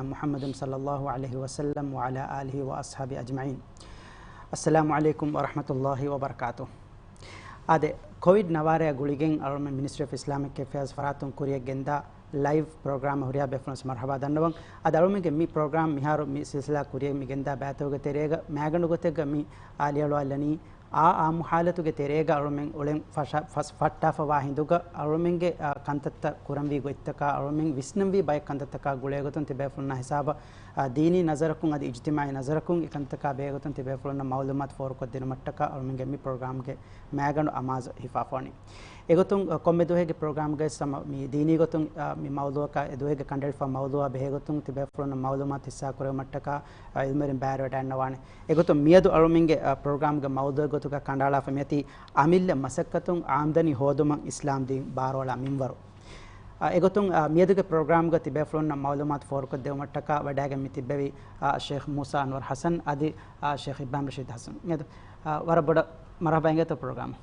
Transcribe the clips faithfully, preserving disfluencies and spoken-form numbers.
محمد صلى الله عليه وسلم وعلى آله وأصحابه أجمعين. السلام عليكم ورحمة الله وبركاته. އާދެ، ކޮވިޑް ނަވާރަޔާ ގުޅިގެން އަޅުމެން މިނިސްޓްރީ އޮފް އިސްލާމިކް އެފެއާޒް ފަރާތުން ކުރިޔަށް ގެންދާ ލައިވް ޕްރޮގްރާމަށް ހުރިހާ ބޭފުޅުން މަރުޙަބާ ދަންނަވަން. އަދި އަޅުމެންގެ މި ޕްރޮގްރާމް މިހާރު މި ސިލްސިލާ ކުރިޔަށް މި ގެންދާ ބައިތަކުގެ ތެރޭގަ މައިގަނޑު ގޮތެއްގަ މި އާ ލިޔަޅުވާލަނީ، އާ އާއްމު ޙާލަތުގެ ތެރޭގަ އަޅުމެން އުޅެން ފަށަ-، ފަސް-، ފައްޓާފަވާ ހިނދުގަ އަޅުމެންގެ، އާ، ކަންތައްތައް ކުރަންވީ ގޮތްތަކާ، އަޅުމެން ވިސްނަންވީ ބައެއް ކަންތައްތަކާ ގުޅޭގޮތުން ތިބޭފުޅުންނާ ހިސާބަށް، އާ، ދީނީ ނަޒަރަކުން އަދި އިޖްތިމާޢީ ނަޒަރަކުން އެކަންތަކާ ބެހޭގޮތުން ތިބޭފުޅުންނަށް މަޢުލޫމާތު ފޯރުކޮށްދިނުމަށްޓަކާ އަޅުމެންގެ މި ޕްރޮގްރާމްގެ މައިގަނޑު އަމާޒު ހިފާފަވަނީ. އެގޮތުން، އަ، ކޮންމެ ދުވަހެއްގެ ޕްރޮގްރާމްގައި ސަމަ މި ދީނީ ގޮތުން، އަ، މި މައުޟޫޢަކާ އެ ދުވަހެއްގެ ކަނޑައެޅިފަ މައުޟޫޢާ ބެހޭގޮތުން ތިބޭފުޅުންނަށް މަޢުލޫމާތު ހިއްސާކުރެވުމަށްޓަކާ، އަ، އިލްމުވެރިން ބައިވެރިވެވަޑައިގަންނަވާނެ. އެގޮތުން މިއަދު އަޅުމެންގެ، އަ، ޕްރޮގްރާމްގެ މައުޟޫޢުގެ ގޮތުގަ ކަނޑައަޅާފަ މިއޮތީ އަމިއްލަ މަސައްކަތުން އާމްދަނީ ހޯދުމަށް އިސްލާމްދީން ބާރުއަޅާ މިންވަރު. އަ، އެގޮތުން، އަ، މިއަދުގެ ޕްރޮގްރާމްގަ ތިބޭފުޅުންނަށް މަޢުލޫމާތު ފޯރުކޮށްދެވުމަށްޓަކާ ވަޑައިގެން މި ތިއްބެވި، އަ، ޝޭޚް މޫސާ އަންވަރު ޙަސަން އަދި، އަ، ޝޭޚް އިބްރާހިމް ރަޝީދު ޙަސަން. މިއަދު، އަ، ވަރަށް ބޮޑަށް މަރުޙަބާ އިނގޭތޯ ޕްރޮގްރާމަށް.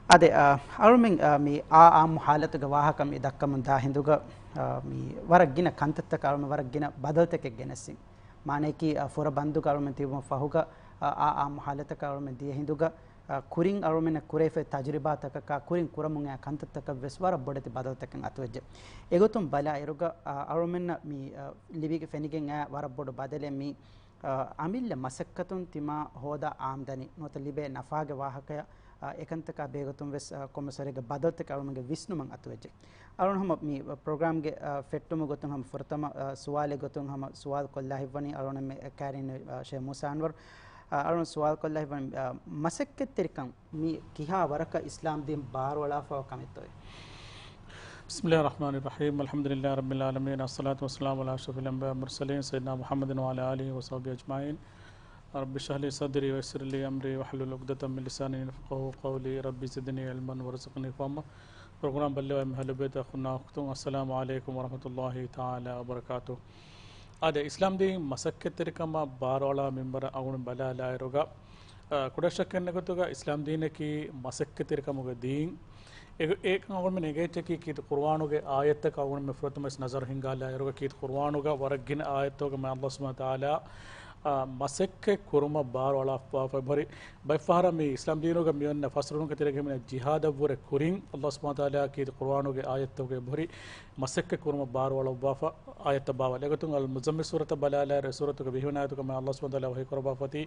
އާދެ، އަ، އަޅުމެން، އަ، މި އާ އާއްމު ޙާލަތުގެ ވާހަކަ މި ދައްކަމުން ދާ ހިނދުގަ، އަ، މި ވަރަށް ގިނަ ކަންތައްތަކަށް އަޅުމެން ވަރަށް ގިނަ ބަދަލުތަކެއް ގެނެސްސިން. މާނަޔަކީ، އަ، ފުރަ ބަންދުގަ އަޅުމެން ތިބުމަށް ފަހުގަ، އަ، އާ އާއްމު ޙާލަތަކަށް އަޅުމެން ދިޔަ ހިނދުގަ، އަ، ކުރިން އަޅުމެންނަށް ކުރެވިފައި ތަޖުރިބާތަކަކާ ކުރިން ކުރަމުން އައި ކަންތައްތަކަށް ވެސް ވަރަށް ބޮޑެތި ބަދަލުތަކެއް އަތުވެއްޖެ. އެގޮތުން ބަލާއިރުގަ، އަ، އަޅުމެންނަށް މި، އަ، ލިބިގެ ފެނިގެން އައި ވަރަށް ބޮޑު ބަދަލެއް މި، އަ، އަމިއްލަ މަސައްކަތުން ތިމާ ހޯދާ އާމްދަނީ ނުވަތަ ލިބޭ ނަފާގެ ވާހަކަޔަށް، އަ، އެކަންތަކާ ބެހޭގޮތުން ވެސް، އަ، ކޮންމެސް ވަރެއްގެ ބަދަލުތަކެއް އަޅުމެންގެ ވިސްނުމަށް އަތުވެއްޖެ. އަޅުން ހަމަ މި ޕްރޮގްރާމްގެ، އަ، ފެއްޓުމުގެ ގޮތުން ހަމަ ފުރަތަމަ، އަ، ސުވާލެއް ގޮތުން ހަމަ ސުވާލު ކޮށްލާ ހިތްވަނީ އަޅުން މެ ކާރިން، އަ، ޝޭ މޫސާ އަންވަރު. އަ، އަޅުން ސުވާލު ކޮށްލާ ހިތްވަނީ، އަ، މަސައްކަތްތެރިކަން މި ކިހާ ވަރަކަށް އިސްލާމް ދީން ބާރުއަޅާފައި ކަމެއްތޯއޭ؟ بسم الله الرحمن الرحيم. الحمد لله رب العالمين. الصلاة والسلام على أشرف الأنبياء والمرسلين سيدنا محمد وعلى آله وصحبه أجمعين. رب اشرح لي صدري ويسر لي أمري واحلل عقدة من لساني يفقهوا قولي. رب زدني علما وارزقني فهما. ޕްރޮގްރާމް ބައްލަވާ އެންމެހާ ލޮބުވެތި އަޚުންނާ އުޚްތުން، އައްސަލާމު ޢަލައިކުމް ވަރަޙްމަތުﷲި ތަޢާލާ ވަބަރަކާތުހު. އާދެ، އިސްލާމް ދީން މަސައްކަތްތެރިކަމަށް ބާރުއަޅާ މިންވަރަށް އަޅުގަނޑު ބަލާލާއިރުގަ، އަ، ކުޑަ ޝައްކެއް ނެތް ގޮތުގަ އިސްލާމް ދީނަކީ މަސައްކަތްތެރިކަމުގެ ދީން. އެ-، އެކަން އަޅުގަނޑުމެން އެނގޭ ކީރިތި ޤުރުއާނުގެ އާޔަތްތަކަށް އަޅުގަނޑުމެން ފުރަތަމަ ވެސް ނަޒަރު ހިންގާލާއިރުގަ ކީރިތި ޤުރުއާނުގަ ވަރަށް ގިނަ އާޔަތްތަކުގަ މާތް ﷲ ސުބްޙާނަހޫ ވަތަޢާލާ، އަ، މަސައްކަތް ކުރުމަށް ބާރުއަޅާފައި އެބަހުރި. ބައެއްފަހަރަށް މި އިސްލާމް ދީނުގަ މި އޮންނަ ފަސްރޫނުގެ ތެރޭގަ ހިމެނޭ ޖިހާދަށްވުރެ ކުރިން ﷲ ސުބްޙާނަހޫ ވަތަޢާލާ ކީރިތި ޤުރުއާނުގެ އާޔަތްތަކުގަ އެބަހުރި މަސައްކަތް ކުރުމަށް ބާރުއަޅައްވާފަ އާޔަތްތައް ބާވާލި. އެގޮތުން އަލް މުޒައްމިލް ސޫރަތަށް ބަލާލާއިރު އެ ސޫރަތުގެ ވިހިވަނަ އާޔަތުގަ މާތް ﷲ ސުބްޙާނަހޫ ވަތަޢާލާ ވަޙީ ކުރައްވާފައި އޮތީ،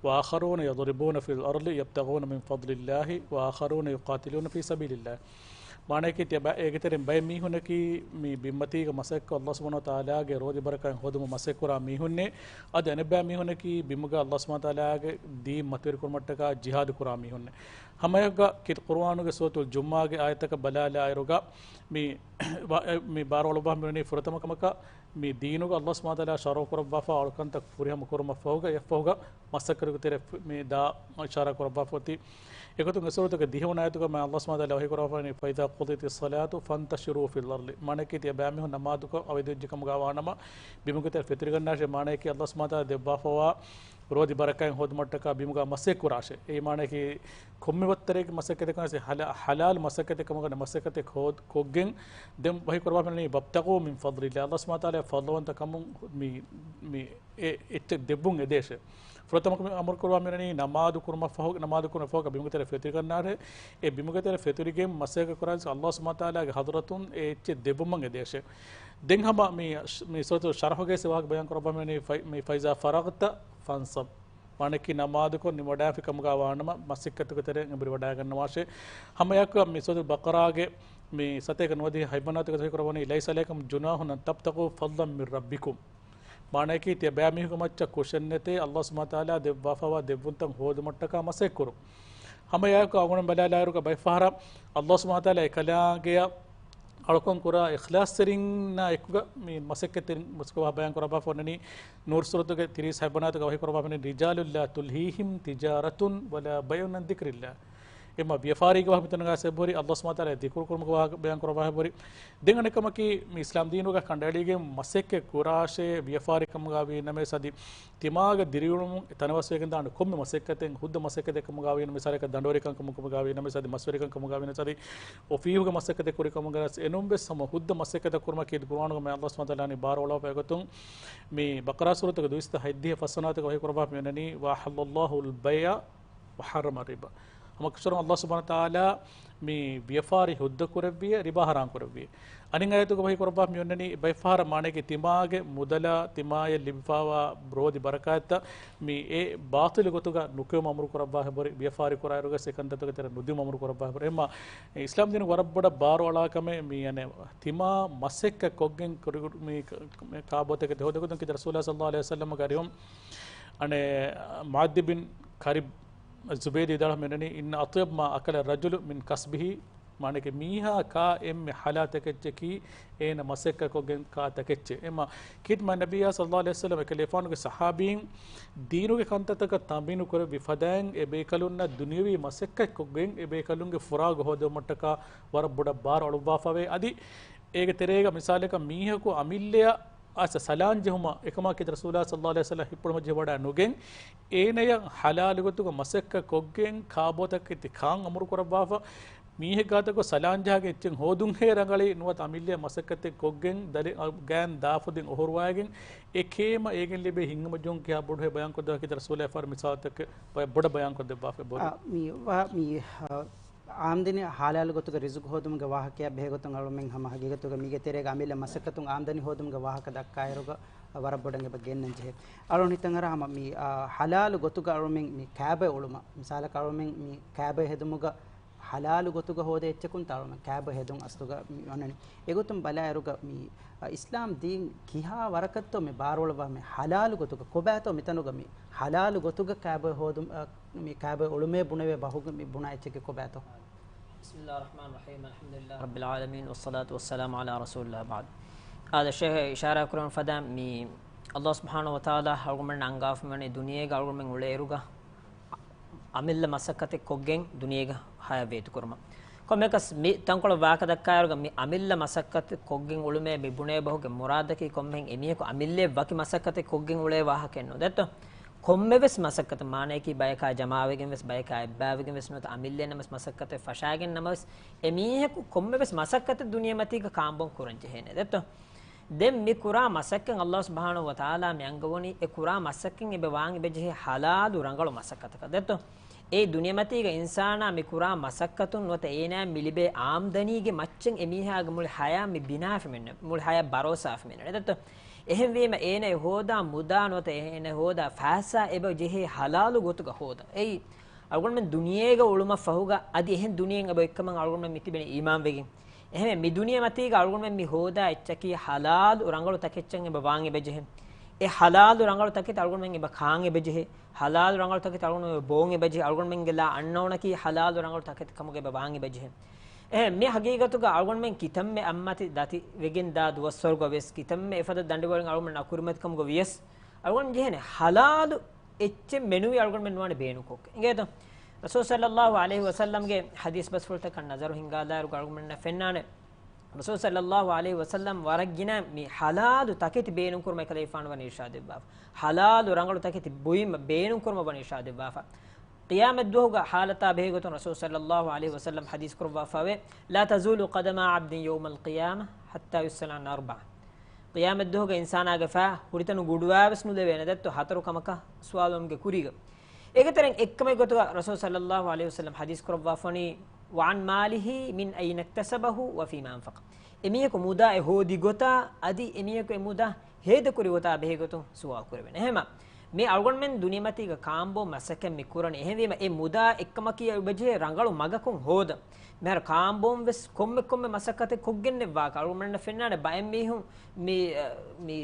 وآخرون يضربون في الأرض يبتغون من فضل الله وآخرون يقاتلون في سبيل الله. މާނަޔަކީ ތިޔަބައި-، އޭގެ ތެރެއިން ބައެއް މީހުނަކީ މި ބިންމަތީގަ މަސައްކަތް ﷲ ސުބްޙާނަހޫ ވަތަޢާލާގެ ރޯދި ބަރަކާތް ހޯދުމަށް މަސައްކަތް ކުރާ މީހުންނޭ. އަދި އަނެއްބައި މީހުނަކީ ބިމުގަ ﷲ ސުބްޙާނަހޫ ވަތަޢާލާގެ ދީން މަތިވެރި ކުރުމަށްޓަކާ ޖިހާދު ކުރާ މީހުންނޭ. ހަމައެއާއެކުގަ ކީރިތި ޤުރުއާނުގެ ސޫރަތުލް ޖުމްޢާގެ އާޔަތަކަށް ބަލާލާއިރުގަ މި ވަ-، އެ، މި ބާރުއަޅުއްވާ މިވަނީ ފުރަތަމަ ކަމަކަށް މި ދީނުގަ ﷲ ސުބްޙާނަހޫ ވަތަޢާލާ ޝަރުޢު ކުރައްވާފަ އަޅުކަންތައް ފުރިހަމަ ކުރުމަށްފަހުގަ އެއަށްފަހުގަ މަސައްކަތުގެ ތެރެ ފު-، މި ދާ އިޝާރާ ކުރައްވާފަ އޮތީ. އެގޮތުން އެ ސޫރަތުގެ ދިހަވަނަ އާޔަތުގަ މާތް ﷲ ސުބްޙާނަހޫ ވަތަޢާލާ ވަޙީ ކުރައްވާފައި ވަނީ، فإذا قضيت الصلاة فانتشروا في الأرض. މާނަޔަކީ ތިޔަބައިމީހުން ނަމާދުކޮށް އަވަދިވެއްޖެ ކަމުގަ ވާނަމަ ބިމުގެ ތެރެ ފެތުރިގަންނާށޭ. މާނަޔަކީ ﷲ ސުބްޙާނަހޫ ވަތަޢާލާ ދެއްވާފަވާ ރޯދި ބަރަކާތް ހޯދުމަށްޓަކާ ބިމުގަ މަސައްކަތް ކުރާށޭ. އެއީ މާނަޔަކީ ކޮންމެ ވައްތަރެއްގެ މަސައްކަތެއް ކަން ހަލާ-، ހަލާލު މަސައްކަތެއް ކަމުގަ މަސައްކަތެއް ކޯ-، ކޮށްގެން ދެން ވަޙީ ކުރައްވާފައި ވަނީ، وابتغوا من فضل الله. ﷲ ސުބްޙާނަހޫ ވަތަޢާލާ ފަޟްލުވަންތަ ކަމުން މި، މި އެ އެއްޗެއް ދެއްވުން އެދޭށޭ. ފުރަތަމަ ކަމެއް އަމުރު ކުރައްވާ މިވަނީ ނަމާދު ކުރުމަށްފަހު، ނަމާދު ކުރުމަށްފަހުގަ ބިމުގެ ތެރެ ފެތުރިގަންނާށޭ. އެ ބިމުގެ ތެރެ ފެތުރިގެން މަސައްކަތް ކުރާ ﷲ ސުބްޙާނަހޫ ވަތަޢާލާގެ ޙަޟްރަތުން އެ އެއްޗެއް ދެއްވުމަށް އެދޭށޭ. ދެން ހަމަ މި، މި ސޫރަތު ޝަރަޙުގައި ވާހަކަ ބަޔާން ކުރައްވާ މިވަނީ ފައި-، މި فإذا فرغت فانصب. މާނައަކީ ނަމާދުކޮށް ނިމިވަޑާފި ކަމުގަ ވާނަމަ މަސައްކަތުގެ ތެރެއިން އެނބުރިވަޑައިގަންނަވާށޭ. ހަމައެއާއެކު މި ސޫރަތުލް ބަޤަރާގެ މި ސަތޭކަ ނުވަދިހަ ހަތްވަނަ އާޔަތުގައި ވަޙީ ކުރައްވަނީ، ليس عليكم جناح أن تبتغوا فضلا من ربكم. މާނައަކީ ތިޔަބައިމީހުންގެ މައްޗަށް ކުށެއްނެތޭ ﷲ ސުބްޙާނަހޫ ވަތަޢާލާ ދެއްވާފައިވާ ދެއްވުންތައް ހޯދުމަށްޓަކާ މަސައްކަތް ކުރުން. ހަމައެއާއެކު އަޅުގަނޑު ބަލާލާއިރުގަ ބައެއްފަހަރަށް ﷲ ސުބްޙާނަހޫ ވަތަޢާލާ އެކަލާނގެއަށް އަޅުކަން ކުރާ އިޚްލާޞްތެރިންނާ އެކުގަ މި މަސައްކަތްތެރިން މުސްކުވާ ބަޔާން ކުރައްވާފަ އޮންނަނީ ނޫރު ސޫރަތުގެ ތިރީސް ހަތްވަނަ އާޔަތުގަ ވަޙީ ކުރައްވާފަ އޮންނަނީ، رجال لا تلهيهم تجارة ولا بيع عن ذكر الله. އެމަ ވިޔަފާރީގެ ވާހަކަ މިތަނަށް ގާސް އެބަހުރި، އައްލާހު ސުބްޙާނަހު ވަތަޢާލާ ދިކުރު ކުރުމުގެ ވާހަކަ ބަޔާން ކުރައްވާ އެބަހުރި. ދެން އަނެއްކަމަކީ، މި އިސްލާމް ދީނުގަ ކަނޑައެޅީގެން މަސައްކަތް ކުރާށޭ ވިޔަފާރިކަމުގަ ވީ ނަމަވެސް އަދި ތިމާގެ ދިރިއުޅުމުން ތަނަވަސްވެގެން ދާނެ ކޮންމެ މަސައްކަތެއް، ހުއްދަ މަސައްކަތެއް ކަމުގަ ވީ ނަމަވެސް، މިސާލަކަށް ދަނޑުވެރިކަން ކަމުގަ ވީ ނަމަވެސް އަދި މަސްވެރިކަން ކަމުގަ ވީ ނަމަވެސް އަދި އޮފީހުގެ މަސައްކަތެއް ކުރި ކަމުގަ ވީ ނަމަވެސް އެނޫން ވެސް ހަމަ ހުއްދަ މަސައްކަތެއް ކުރުމަކީ ގުރުއާނުގަ މި އައްލާހު ސުބްޙާނަހު ވަތަޢާލާ ބާރުއަޅާފަ އެގޮތުން މި ބަޤަރާ ސޫރަތުގެ ދުވިސައްތަ ހަތްދިހަ ފަސްވަނަ އާޔަތުގަ ވަޙީ ކުރައްވާފަ މިއޮންނަނީ، وأحل الله البيع وحرم الربا. ހަމަކަށަވަރުން އައްލާހު ސުބްޙާނަހު ވަތަޢާލާ މި ވިޔަފާރި ހުއްދަ ކުރެއްވިޔޭ، ރިބާ ޙަރާން ކުރެއްވިޔޭ. އަނެއް އާޔަތުގަ ވަޙީ ކުރައްވާފަ މިއޮންނަނީ، ބައެއް ފަހަރަށް މާނައަކީ ތިމާގެ މުދަލާ ތިމާޔަށް ލިބިފައިވާ ރޯދި ބަރަކާތްތައް މި އެ ބާޠިލު ގޮތުގަ ނުކުރެވުމަށް އަމުރު ކުރައްވާފަ އެބަހުރި، ވިޔަފާރި ކުރާއިރުގަސް އެ ކަންތައްތަކުގެ ތެރެއަށް ނުދިއުމަށް އަމުރު ކުރައްވާފަ އެބަހުރި. އެމަ އިސްލާމް ދީނުގެ ވަރަށް ބޮޑަށް ބާރު އަޅާ ކަމެއް މި އަނެއް ތިމާ މަސައްކަތް ކޮށްގެން ކުރި މި ކާބޯތަކެތި ހޯދަގޮތުން ކީރިތި ރަސޫލާ ޞައްލައްލާހު ޢަލައިހި ވަސައްލަމަގެ އަރިހުން އަނެއް މުޢާޛް ބިން ކަޢްބު ޒުބައިރު ވިދާޅުވީ އިންނަ އަޠްޔަބަ މާ އަކަލަ ރަޖުލު މިން ކަސްބިހި، މާނައަކީ މީހާ ކާ އެންމެ ޙަލާ ތަކެއްޗަކީ އޭނަ މަސައްކަތް ކޮށްގެން ކާ ތަކެއްޗޭ. އެމަ ކީރިތި ނަބިއްޔާ ޞައްލައްލާހު ޢަލައިހި ވަސައްލަމަ އެކަލޭފާނުގެ ޞަޙާބީން ދީނުގެ ކަންތައްތަކަށް ތަމްރީނު ކުރެއްވި ފަދައިން އެ ބޭކަލުންނަށް ދުނިޔަވީ މަސައްކަތް ކޮށްގެން އެ ބޭކަލުންގެ ފުރާގަ ހޯދެވުމަށްޓަކާ ވަރަށް ބޮޑަށް ބާރު އަޅުއްވާފަވޭ. އަދި އޭގެ ތެރޭގަ މިސާލަކަށް މީހަކު އަމިއްލަޔަށް އައިސް ސަލާން ޖެހުމަށް އެކަމާ ކީރިތި ރަސޫލާ ޞައްލައްލާހު ޢަލައިހި ވަސައްލަމަ ހިއްޕުޅުމަށް ޖެހިވަޑައި ނުގެން، އޭނަޔަށް ޙަލާލު ގޮތުގަ މަސައްކަތް ކޮށްގެން ކާބޯތަކެތި ކާން އަމުރު ކުރައްވާފަ، މީހެއް ގާތަކު ސަލާން ޖަހާގެން އެއްޗެއް ހޯދުންހޭ ރަނގަޅީ ނުވަތަ އަމިއްލަޔަށް މަސައްކަތެއް ކޮށްގެން ދަލެއް ގާތް ދާފަ ދިން އޮހޮރުވައިގެން އެ ކޭމަ އޭގެން ލިބޭ ހިތްހަމަޖެހުން ކިހާ ބޮޑުހޭ ބަޔާންކޮށްދެއްވާފަ ކީރިތި ރަސޫލާ އެފަހަރު މިސާލުތަކެއް ބޮޑަށް ބަޔާންކޮށްދެއްވާފަ އެބަހުރި. އާ، މި ވާ-، މި، އާ، އާމްދަނީ ޙަލާލު ގޮތުގަ ރިޒުގު ހޯދުމުގެ ވާހަކައަށް ބެހޭގޮތުން އަޅުމެން ހަމަ ހަގީގަތުގަ މީގެ ތެރޭގަ އަމިއްލަ މަސައްކަތުން އާމްދަނީ ހޯދުމުގެ ވާހަކަ ދައްކާއިރުގަ ވަރަށް ބޮޑަށް އެބަ ގެންނަން ޖެހޭ. އަޅުން ހިތަށް އަރާ ހަމަ މި، އާ، ޙަލާލު ގޮތުގަ އަޅުމެން މި ކަޢުބަ އުޅުމަށް، މިސާލަކަށް އަޅުމެން މި ކަޢުބަ ހެދުމުގަ ޙަލާލު ގޮތުގަ ހޯދޭ އެއްޗަކުންތަ އަޅުމެން ކަޢުބަ ހެދުން އަސްލުގަ މި އޮންނަނީ. އެގޮތުން ބަލާއިރުގަ މި، އާ، އިސްލާމް ދީން ކިހާ ވަރަކަށްތޯ މި ބާރުއަޅައްވާ މި ޙަލާލު ގޮތުގަ ކޮބާތޯ މިތަނުގަ މި ޙަލާލު ގޮތުގަ ކަޢުބަ ހޯދުމަށް، އާ، މި ކަޢުބަ އުޅުމޭ ބުނެވޭ ބަހުގަ މި ބުނާ އެއްޗެކޭ ކޮބާތޯ؟ بسم الله الرحمن الرحيم، الحمد لله رب العالمين، والصلاة والسلام على رسول الله وبعد. އާދެ، ޝޭޚް އިޝާރާތް ކުރެވުނު ފަދަ މި އައްލާހު ސުބްޙާނަހު ވަތަޢާލާ އަޅުގަނޑުމެންނަށް އަންގާފަ މިވަނީ ދުނިޔޭގަ އަޅުގަނޑުމެން އުޅޭއިރުގަ އަމިއްލަ މަސައްކަތެއް ކޮށްގެން ދުނިޔޭގަ ޙަޔާތް ވޭތުކުރުމަށް. ކޮންމެއަކަސް މި ތަންކޮޅަށް ވާހަކަ ދައްކާއިރުގަ މި އަމިއްލަ މަސައްކަތެއް ކޮށްގެން އުޅުމޭ މި ބުނޭ ބަހުގެ މުރާދަކީ ކޮންމެހެން އެމީހަކު އަމިއްލައަށް ވަކި މަސައްކަތެއް ކޮށްގެން އުޅޭ ވާހަކައެއް ނޫން ދެއްތޯ؟ ކޮންމެވެސް މަސައްކަތެއް މާނައަކީ ބަޔަކާ ޖަމާވެގެން ވެސް، ބަޔަކާ އެއްބައިވެގެން ވެސް ނުވަތަ އަމިއްލައެއް ނަމަވެސް މަސައްކަތެއް ފަށާގެން ނަމަވެސް، އެމީހަކު ކޮންމެވެސް މަސައްކަތެއް ދުނިޔެމަތީގަ ކާންބޯން ކުރަން ޖެހޭނެ ދެއްތޯ؟ ދެން މި ކުރާ މަސައްކަތް އައްލާހު ސުބްޙާނަހު ވަތަޢާލާ މި އަންގަވަނީ އެ ކުރާ މަސައްކަތް އެބަ ވާން އެބަޖެހޭ ޙަލާލު ރަނގަޅު މަސައްކަތަކަށް ދެއްތޯ؟ އެ ދުނިޔެމަތީގަ އިންސާނާ މި ކުރާ މަސައްކަތުން ނުވަތަ އޭނާ މި ލިބޭ އާމްދަނީގެ މައްޗަށް އެމީހާގެ މުޅި ޙަޔާތް މި ބިނާވެފަ މިންނަ، މުޅި ޙަޔާތް ބަރޯސާވެފަ މިންނަ ދެއްތޯ؟ އެހެންވީމަ އޭނަ އެ ހޯދާ މުދާ ނުވަތަ އޭނަ ހޯދާ ފައިސާ އެބަ ޖެހޭ ޙަލާލު ގޮތުގަ ހޯދަން. އެއީ އަޅުގަނޑުމެން ދުނިޔޭގަ އުޅުމަށް ފަހުގަ އަދި އެހެން ދުނިޔެއެއް އެބަ އޮތްކަމަށް އަޅުގަނޑުމެން މި ތިބެނީ އީމާންވެގެން. އެހެންވެ، މި ދުނިޔެމަތީގަ އަޅުގަނޑުމެން މި ހޯދާ އެއްޗަކީ ޙަލާލު ރަނގަޅު ތަކެއްޗަށް އެބަ ވާން އެބަޖެހޭ. އެ ޙަލާލު ރަނގަޅު ތަކެތި އަޅުގަނޑުމެން އެބަ ކާން އެބަޖެހޭ. ޙަލާލު ރަނގަޅު ތަކެތި އަޅުގަނޑުމެން އެބަ ބޯން އެބަޖެހޭ. އަޅުގަނޑުމެންގެ ލާ އަންނައުނަކީ ޙަލާލު ރަނގަޅު ތަކެތި ކަމުގަ އެބަ ވާން އެބަޖެހޭ. އެހެން މި ހަގީގަތުގަ އަޅުގަނޑުމެން ކިތަންމެ އަތްމަތި ދަތި ވެގެން ދާ ދުވަސްވަރުގަ ވިޔަސް، ކިތަންމެ އެފަދަ ދަނޑިވަޅިން އަޅުގަނޑުމެން އަކުރިމަތިކަމުގަ ވިޔަސް، އަޅުގަނޑު ޖެހޭނެ ޙަލާލު އެއްޗެއް މެނުވީ އަޅުގަނޑުމެން ނުވާނެ ބޭނުންކޮށްގެން. އިނގޭތޯ؟ ރަސޫލު ޞައްލައްލާހު ޢަލައިހި ވަސައްލަމްގެ ޙަދީޘް ބަސްފުޅުތަކަށް ނަޒަރު ހިންގާލާއިރު އަޅުގަނޑުމެންނަށް ފެންނާނެ، ރަސޫލު ޞައްލައްލާހު ޢަލައިހި ވަސައްލަމް ވަރަށް ގިނަ މި ޙަލާލު ތަކެތި ބޭނުންކުރުމަށް އެކަލޭފާނު ވަނީ އިރްޝާދު ދެއްވާފަ. ޙަލާލު ރަނގަޅު ތަކެތި ބުއިމަށް ބޭނުންކުރުމަށް ވަނީ އިރްޝާދު ދެއްވާފަ. ޤިޔާމަތްދުވަހުގަ ޙާލަތާ ބެހޭގޮތުން ރަސޫލު ޞައްލައްލާހު ޢަލައިހި ވަސައްލަމް ޙަދީޘް ކުރައްވާފައިވޭ، لا تزول قدما عبد يوم القيامة حتى يسأل عن أربع. ޤިޔާމަތްދުވަހުގަ އިންސާނާގެ ފައި ހުރިތަނު ގުޑުވާވެސް ނުލެވޭނެ ދެއްތޯ ހަތަރު ކަމަކަށް ސުވާލުވުމުގެ ކުރީގަ. އޭގެ ތެރެއިން އެއްކަމެއް ގޮތުގަ ރަސޫލު ޞައްލައްލާހު ޢަލައިހި ވަސައްލަމް ޙަދީޘް ކުރައްވާފަނީ، وعن ماله من أين اكتسبه وفيما أنفقه. އެމީހަކު މުދާ އެ ހޯދި ގޮތާ އަދި އެމީހަކު އެ މުދާ ހޭދަކުރި ގޮތާ ބެހޭގޮތުން ސުވާލު ކުރެވެން. އެހެމަ މި އަޅުގަނޑުމެން ދުނިޔެމަތީގަ ކާންބޯން މަސައްކަތް މި ކުރަނީ. އެހެންވީމަ އެ މުދާ އެއްކަމަކީ އެބަޖެހޭ ރަނގަޅު މަގަކުން ހޯދަން. މިހާރު ކާންބޯން ވެސް ކޮންމެ ކޮންމެ މަސައްކަތެއް ކޮށްގެންނެއްވާކަށް އަޅުގަނޑަށް ފެންނާނެ ބައެއް މީހުން މި، މި،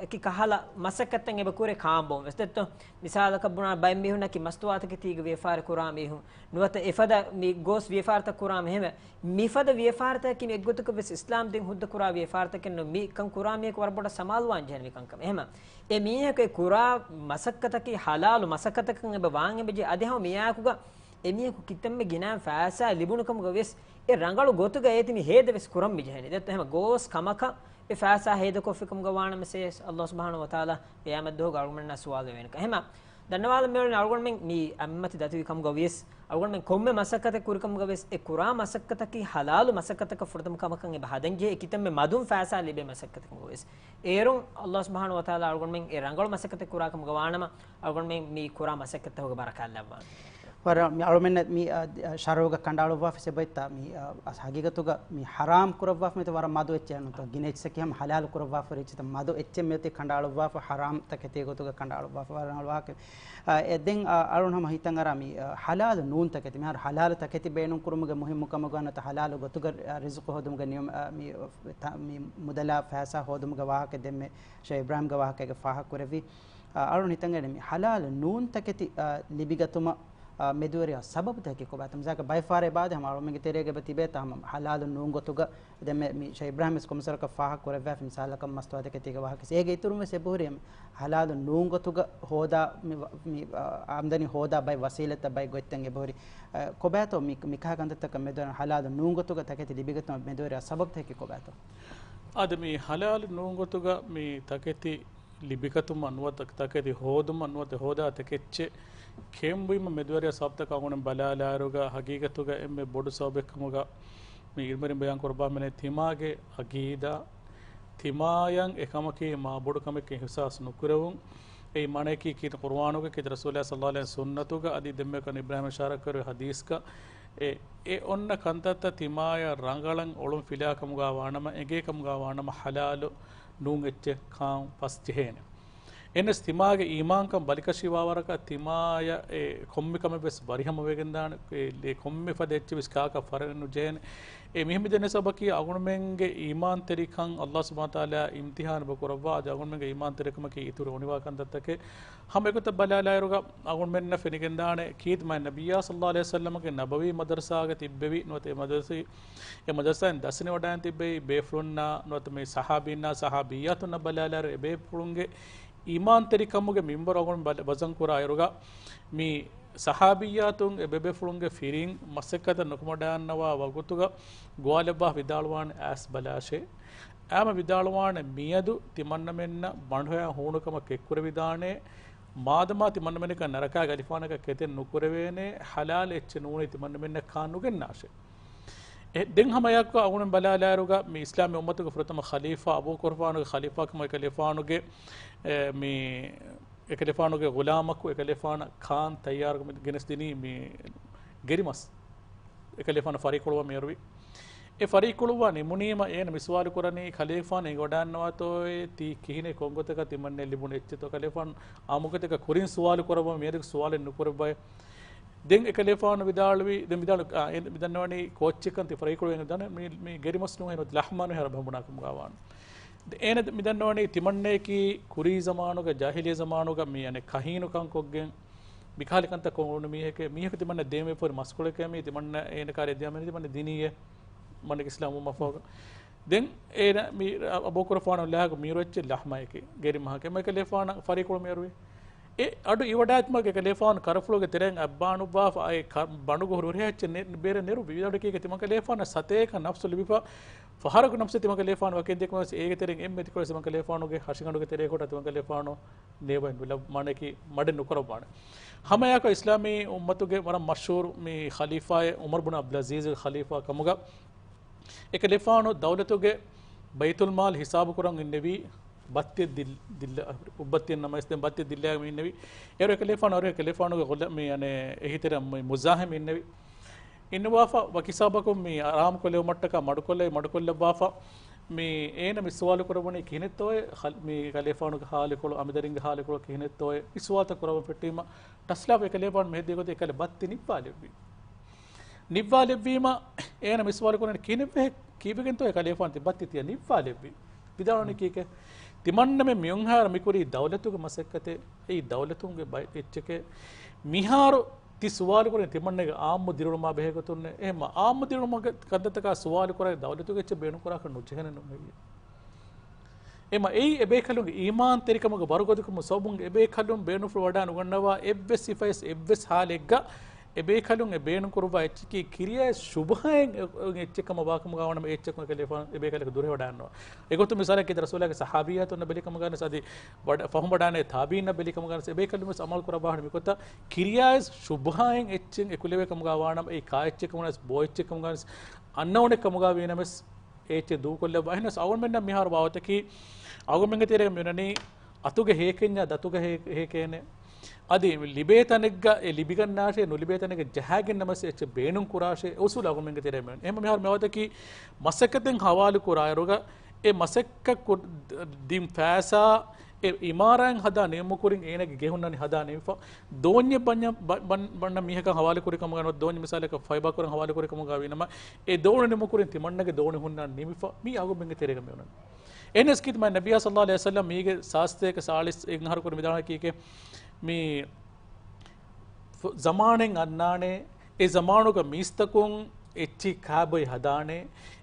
އެކި ކަހަލަ މަސައްކަތްތައް އެބަ ކުރޭ ކާންބޯން ވެސް ދެއްތޯ. މިސާލަކަށް ބުނާ ބައެއް މީހުންނަކީ މަސްތުވާތަކެތީގަ ވިޔަފާރި ކުރާ މީހުން ނުވަތަ އެފަދަ މި ގޯސް ވިޔަފާރިތައް ކުރާ މީހުން. މިފަދަ ވިޔަފާރިތަކަކީ މި އެއްގޮތަކަށް ވެސް އިސްލާމް ދީން ހުއްދަ ކުރާ ވިޔަފާރިތަކެއް ނޫން. މި ކަން ކުރާ މީހަކު ވަރަށް ބޮޑަށް ސަމާލުވާން ޖެހޭނެ މި ކަންކަމަށް. އެހެމަ އެ މީހަކު އެ ކުރާ މަސައްކަތަކީ ޙަލާލު މަސައްކަތަކަށް އެބަ ވާން އެބަޖެ އަދި ހަމަ މިއާއެކުގަ އެމީހަކު ކިތަންމެ ގިނަ ފައިސާ ލިބުނު ކަމުގަ ވިޔަސް، އެ ރަނގަޅު ގޮތުގަ އޭތި މި ހޭދަ ވެސް ކުރަން މި ޖެހެނީ. ދެއްތަ އެހެމަ ގޯސް ކަމަކަށް އެ ފައިސާ ހޭދަކޮށްފި ކަމުގަ ވާނަމަ ސޭ، އައްލާހު ސުބްޙާނަހު ވަތަޢާލާ ޤިޔާމަތް ދުވަހުގަ އަޅުގަނޑުމެންނާ ސުވާލު ވެވޭނެކަން. އެހެމަ ދަންނަވާލަން މިއުޅެނީ އަޅުގަނޑުމެން މި އައްމަތި ދަތިވި ކަމުގަ ވިޔަސް، އަޅުގަނޑުމެން ކޮންމެ މަސައްކަތެއް ކުރިކަމުގަ ވިޔަސް، އެ ކުރާ މަސައްކަތަކީ ޙަލާލު މަސައްކަތަކަށް ފުރަތަމަ ކަމަކަށް އެބަ ހަދަންޖެހޭ. އެ ކިތަންމެ މަދުން ފައިސާ ލިބޭ މަސައްކަތަކަށް ވިޔަސް، އޭރުން އައްލާހު ސުބްޙާނަހު ވަތަޢާލާ އަޅުގަނޑުމެން އެ ރަނގަޅު މަސައްކަތެއް ކުރާ ކަމުގަ ވާނަމަ، އަޅުގަނޑުމެން މި ކުރާ މަސައްކަތްތަކުގަ ބަރަކާތް ލައްވާނެ. ވަރަށް މި އަޅުމެންނަށް މި، އަ، ޝަރުޢުގަ ކަނޑައަޅުއްވާފަ ސެބައްތާ މި، އަ، އަސް ހަގީގަތުގަ މި ޙަރާމް ކުރައްވާފަ މިތަ ވަރަށް މަދު އެއްޗެއް ނުތަ ގިނަ އެއްޗަކީ ހަމަ ޙަލާލު ކުރައްވާފަ ރިއްޗިތަ މަދު އެއްޗެއް މިއޮތީ ކަނޑައަޅުއްވާފަ ޙަރާމް ތަކެތީ ގޮތުގަ ކަނޑައަޅުއްވާފަ ވަރަށް ވާހަކަ. އަ، އެ ދެން، އަ، އަޅުން ހަމަ ހިތަށް އަރާ މި، އަ، ޙަލާލު ނޫން ތަކެތި. މިހާރު ޙަލާލު ތަކެތި ބޭނުން ކުރުމުގެ މުހިއްމު ކަމުގަ ނުތަ ޙަލާލު ގޮތުގަ، އަ، ރިޒުޤު ހޯދުމުގެ ނިޔަމ، އަ، މި، ތަ-، މި މުދަލާ ފައިސާ ހޯދުމުގެ ވާހަކަ ދެންމެ ޝޭޚް އިބްރާހިމްގެ ވާހަކައިގަ ފާހަގަކުރެއްވި. އަ، އަޅުން ހިތަށް އަރި މި ޙަލާލު ނޫން ތަކެތި، އަ، ލިބިގަތުމަށް، އަ، މެދުވެރިޔާ ސަބަބުތަކަކީ ކޮބާތަ؟ މިސާލަކަށް ބައެއް ފަހަރަށް އެބައާދޭ ހަމަ އަޅުމެންގެ ތެރޭގަ އެބަ ތިބޭތާ ހަމަ ޙަލާލު ނޫން ގޮތުގަ ދެންމެ މި ޝޭޚް އިބްރާހިމް ވެސް ކޮންމެސް ވަރަކަށް ފާހަގަ ކުރެއްވާފަ މިސާލަކަށް މަސްތުވާތަކެތީގެ ވާހަކަ. އޭގެ އިތުރުން ވެސް އެބަހުރި ޙަލާލު ނޫން ގޮތުގަ ހޯދާ މި ވަ-، މި، އާ، އާމްދަނީ ހޯދާ ބައެއް ވަސީލަތްތައް ބައެއް ގޮތްތައް އެބަހުރި. އަ، ކޮބާތޯ މި، މިކަހަލަ ކަންތައްތަކަށް މެދުވެރި ޙަލާލު ނޫން ގޮތުގަ ތަކެތި ލިބިގަތުމަށް މެދުވެރިޔާ ސަބަބުތަކަކީ ކޮބާތޯ؟ އާދެ، މި ޙަލާލު ނޫން ގޮތުގަ މި ތަކެތި ލިބިގަތުމަށް ނުވަތަ ތަކެތި ހޯދުމަށް ނުވަތަ ހޯދާ ތަކެއްޗެއް ކެނބުއިމަށް މެދުވެރިޔާ ސަބަބުތަކަށް އަޅުގަނޑު ބަލާލާއިރުގަ ހަގީގަތުގަ އެންމެ ބޮޑު ސަބަބެއްކަމުގަ މި އިލްމުވެރިން ބަޔާން ކުރައްވާ މިނެ ތިމާގެ އަގީދާ، ތިމާޔަށް އެކަމަކީ މާ ބޮޑު ކަމެއް އިޙްސާސް ނުކުރެވުން. އެއީ މާނައަކީ ކީރިތި ޤުރުއާނުގަ، ކީރިތި ރަސޫލާ ޞައްލައްލާހު ޢަލައިހި ވަސައްލަމް ސުންނަތުގަ، އަދި ދެންމެ ކަން އިބްރާހިމް އިޝާރާތް ކުރެއްވި ޙަދީޘްގަ، އެ، އެ އޮންނަ ކަންތައްތައް ތިމާޔަށް ރަނގަޅަށް އޮޅުން ފިލާ ކަމުގަ ވާނަމަ، އެނގޭ ކަމުގަ ވާނަމަ، ޙަލާލު ނޫން އެއްޗެއް ކާން ފަސް ޖެހޭނެ. އެންވެސް ތިމާގެ އީމާންކަން ބަލިކަށިވާ ވަރަކަށް ތިމާޔަށް އެ ކޮންމެ ކަމެއް ވެސް ވަރިހަމަވެގެންދާނެ، އެ ކޮންމެ ފަދަ އެއްޗެއް ވެސް ކާކަށް ފަރެއް ނުޖެހޭނެ. އެ މިހެން މިދެންނެވި ސަބަބަކީ އަޅުގަނޑުމެންގެ އީމާންތެރިކަން އައްލާހު ސުބްޙާނަހު ވަތަޢާލާ އިމްތިޙާނު އެބަ ކުރައްވާ، އަދި އަޅުގަނޑުމެންގެ އީމާންތެރިކަމަކީ އިތުރު އޮނިވާ ކަންތައްތަކެއް. ހަމަ އެގޮތަށް ބަލާލާއިރުގަ އަޅުގަނޑުމެންނަށް ފެނިގެންދާނެ ކީރިތި މާތް ނަބިއްޔާ ޞައްލައްލާހު ޢަލައިހި ވަސައްލަމްގެ ނަބަވީ މަދަރުސާގަ ތިއްބެވި ނުވަތަ އެ މަދަރުސާ، އެ މަދަރުސާއިން ދަސްނިވަޑައިން ތިއްބެވި ބޭފުޅުންނާ ނުވަތަ މި ޞަޙާބީންނާ ޞަޙާބިއްޔާތުންނަށް ބަލާލާއިރު އެ ބޭފުޅުންގެ އީމާންތެރިކަމުގެ މިންވަރު އަޅުގަނޑު ބަލަ-، ވަޒަން ކުރާއިރުގަ، މި ޞަޙާބިއްޔާތުން އެ ބޭބޭފުޅުންގެ ފިރިން މަސައްކަތަށް ނުކުމެވަޑައިގަންނަވާ ވަގުތުގަ ގޮވާލައްވާ ވިދާޅުވާނެ އައިސް ބަލާށޭ. އައިމަ ވިދާޅުވާނެ މިއަދު ތިމަންނަމެންނަށް ބަނޑުހަޔާ ހޫނުކަމަށް ކެތްކުރެވިދާނެ. މާދަމާ ތިމަންނަމެންނަކަށް ނަރަކާގެ އަލިފާނަކަށް ކެތެއް ނުކުރެވޭނެ، ޙަލާލު އެއްޗެއް ނޫނީ ތިމަންނަމެންނަށް ކާން ނުގެންނާށޭ. އެ، ދެން ހަމައެއާއެކު އަޅުގަނޑު ބަލާލާއިރުގަ މި އިސްލާމީ އުއްމަތުގެ ފުރަތަމަ ޚަލީފާ އަބޫބަކުރުފާނުގެ ޚަލީފާކަމަށް އެކަލޭފާނުގެ، އެ، މި އެކަލޭފާނުގެ ޣުލާމަކު އެކަލޭފާނަށް ކާން ތައްޔާރު ގެނެސްދިނީ މި ގެރިމަސް. އެކަލޭފާނަށް ފަރީކުޅުވަން މިއަރުވި. އެ ފަރީކުޅުވާ ނިމުނީމަ އޭނަ މި ސުވާލު ކުރަނީ ކަލޭފާނު އެނގިވަޑައިގަންނަވާތޯއޭ ތީ ކިހިނެއް ކޮންގޮތަކަށް ތިމަންނައަށް ލިބުނު އެއްޗެއްތޯ؟ ކަލޭފާނު އާއްމުގޮތަކަށް ކުރިން ސުވާލު ކުރައްވަމުން މިއަދު ސުވާލެއް ނުކުރައްވައޭ. ދެން އެކަލޭފާނު ވިދާޅުވި، ދެން ވިދާޅު، އާ، އެ މި ދަންނަވަނީ ކޯއްޗެއްކަން ތި ފަރީކުޅު އެނގި ދަން މި، މި ގެރިމަސް ނޫން އެހެން ލަޙްމާނު ހެރަ ބަނބުނާ ކަމުގަ ވާން. އޭނަ މި ދަންނަވަނީ ތިމަންނައަކީ ކުރީ ޒަމާނުގަ، ޖާހިލިއްޔަ ޒަމާނުގަ މި އަނެއް ކަހީނުކަން ކޮށްގެން މިކަހަލަ ކަންތައް ކޮށް އުޅުނު މީހެކޭ. މީހަކު ތިމަންނަ ދޭން ވެފަ ހުރި މަސްކޮޅެކޭ މީ ތިމަންނަ އޭނަ ކާރި ދިޔަ މި ތިމަންނަ ދިނީއޭ. މަންނަ އިސްލާމް ވުމަށްފަހުގަ. ދެން އޭނަ މި އަބޫބަކުރުފާނު ލާގު މީރު އެއްޗެއް ލަޙްމައެކޭ. ގެރިމަހަކޭ. މައިކަލޭފާނަށް ފަރީކުޅު މިއަރުވި. އެ އަޑު އިވަޑާތުމަގެ ކަލޭފާނު ކަރަފުޅުގެ ތެރެއިން އައްބާނުއްވާފަ އައި ކަ-، ބަނޑުގަ ހުރި ހުރިހާ އެއްޗެއް ނެ-، ބޭރަށް ނެރުއްވި. ވިދާޅުކީގެ ތިމަން ކަލޭފާނަށް ސަތޭކަ ނަފްސު ލިބިފަ، ފަހަރަކު ނަފްސެއް ތިމަން ކަލޭފާނު ވަކިން ދެކުމަސް އޭގެ ތެރެއިން އެންމެ ތިކޮޅެއް ތިމަން ކަލޭފާނުގެ ހަށިގަނޑުގެ ތެރޭ ކޮޓަށް ތިމަން ކަލޭފާނު ނޭވައި ނުލަ-، މާނައަކީ މަޑެއް ނުކުރައްވާނެ. ހަމައެއާއެކު އިސްލާމީ އުއްމަތުގެ ވަރަށް މަޝްހޫރު މި ޚަލީފާއެއް ޢުމަރު ބުން ޢަބްދުލް ޢަޒީޒް ޚަލީފާ ކަމުގަ އެކަލޭފާނު ދައުލަތުގެ ބައިތުލްމާލް ހިސާބު ކުރަން އިންނެވީ ބައްތި ދި-، ދިއްލަ-، އުއްބައްތިއެއް ނަމަވެސް ދެން ބައްތި ދިއްލައިގެން އިންނެވި. އޭރު އެކަލޭފާނު އަރު އެކަލޭފާނުގެ ގުލަ-، މި އަނެއް އެހީތެރި މި މުޒާހިމް އިންނެވި. އިންނަވާފަ ވަކި ހިސާބަކުން މި އަރާމްކޮށްލެވުމަށްޓަކާ މަޑުކޮށްލައި މަޑުކޮށްލައްވާފަ މި އޭނަ މި ސުވާލު ކުރައްވަނީ ކިހިނެއްތޯއޭ ޚަލް-، މި ކަލޭފާނުގެ ހާލިކޮޅު، އަމިއްލަ އަނބިދަރިންގެ ހާލިކޮޅު ކިހިނެއްތޯއޭ؟ މި ސުވާލުތައް ކުރައްވަން ފެއްޓީމަ ޓަސްލާފަ އެކަލޭފާނު މި ހެއްދި ގޮތަށް އެކަލޭ ބައްތި ނިއްވާލެއްވި. ނިއްވާލެއްވީމަ، އޭނަ މި ސުވާލު ކުރަނީ ކިހިނެއްވެހޭ؟ ކީއްވެގެންތޯ އެ ކަލޭފާނު ތި ބައްތި ތިޔަ ނިއްވާލެއްވީ؟ ވިދާޅުވަނީ ކީކޭ؟ ތިމަންނަމެން މިއޮންހާރަ މިކުރީ ދައުލަތުގެ މަސައްކަތެއް، އެއީ ދައުލަތުންގެ ބައި-، އެއްޗެކޭ. މިހާރު ތި ސުވާލު ކުރަނީ ތިމަންނަގެ އާއްމު ދިރިއުޅުމާ ބެހޭ ގޮތުންނޭ. އެހެންމަ އާއްމު ދިރިއުޅުމުގެ ކަންތައްތަކާ ސުވާލު ކުރާ ދައުލަތުގެ އެއްޗެއް ބޭނުންކުރާކަށް ނުޖެހޭނެ ނޫން ހެއްޔޭ؟ އެމަ އެއީ އެބޭކަލުންގެ އީމާންތެރިކަމުގެ ވަރުގަދަކަމުގެ ސަބަބުން އެބޭކަލުން ބޭނުންފުޅު ވަޑާ ނުގަންނަވާ އެއްވެސް ސިފައެއް އެއްވެސް ހާލެއްގަ އެބޭކަލުން އެ ބޭނުން ކުރުއްވާ އެއްޗަކީ ކިރިޔާއި ޝުބުހައިން އެއްޗެއް ކަމަށް ވާކަމުގަ ވާނަމަ އެ އެއްޗަކުން އެކަލޭފާނު އެބޭކަލަކު ދުރެހިވަޑައިންނަވާ. އެގޮތުން މިސާލަކީ ރަސޫލާގެ ސަހާބިއްޔާތުންނަށް ބެލިކަމުގަ ވެސް އަދި ވަޑަ-، ފަހުން ވަޑައިންނަ ތާބީންނަށް ބެލިކަމުގަ ވެސް އެބޭކަލުން ވެސް އަމަލު ކުރައްވާހަނި މިގޮތަށް ކިރިޔާއި ޝުބުހައިން އެއްޗެއް އެކުލެވޭ ކަމުގަ ވާނަމަ އެއީ ކާ އެއްޗެއް ކަމުގަ ވެސް ބޯ އެއްޗެއް ކަމުގަ ވެސް އަންނައުނެއް ކަމުގަ ވީނަމަވެސް އެ އެއްޗެއް ދޫކޮށްލައްވާ. އެހެނަސް އަޅުގަނޑުމެންނަށް މިހާރު ވާވަތަކީ އަޅުގަނޑުމެންގެ ތެރޭގަ މިއޮންނަނީ އަތުގެ ހޭކެންޏާ ދަތުގެ ހޭ-، ހޭކޭނެ. އަދި ލިބޭ ތަނެއްގަ އެ ލިބިގަންނާށޭ ނުލިބޭ ތަނެއްގަ ޖަހާގެން ނަމަސް އެއްޗެއް ބޭނުން ކުރާށޭ އެ އުސޫލު އަޅުގަނޑުމެންގެ ތެރޭ މިއޮން. އެހެން މިހާރު މިވާތަކީ މަސައްކަތެއް ހަވާލު ކުރާއިރުގަ އެ މަސައްކަތް ކު-، ދިން ފައިސާ އެ އިމާރާތް ހަދާ ނިމުމު ކުރިން އޭނަގެ ގެ ހުންނަނީ ހަދާ ނިމިފަ. ދޯންޏެއް ބަންޏަ-، ބަ-، ބަން-، ބަންނަ މީހަކަށް ހަވާލު ކުރި ކަމުގަ ނުވަތަ ދޯންޏެއް މިސާލަކަށް ފައިބާ ކުރަން ހަވާލު ކުރި ކަމުގަ ވީނަމަ އެ ދޯނި ނިމުމު ކުރިން ތިމަންނަގެ ދޯނި ހުންނަން ނިމިފަ. މީ އަޅުގަނޑުމެންގެ ތެރޭގަ މިއޮންނަނީ. އެހެނަސް ކީރިތި މާތް ނަބިއްޔާ ޞައްލައްލާހު ޢަލައިހި ވަސައްލަމް މީގެ ސާސްތޭކަ ސާޅީސް އެއް އަހަރު ކުރި މިދާނަކީ މި ޒަމާނެއް އަންނާނެ، އެ ޒަމާނުގަ މީސްތަކުން އެއްޗިހި ކާބޮއި ހަދާނެ،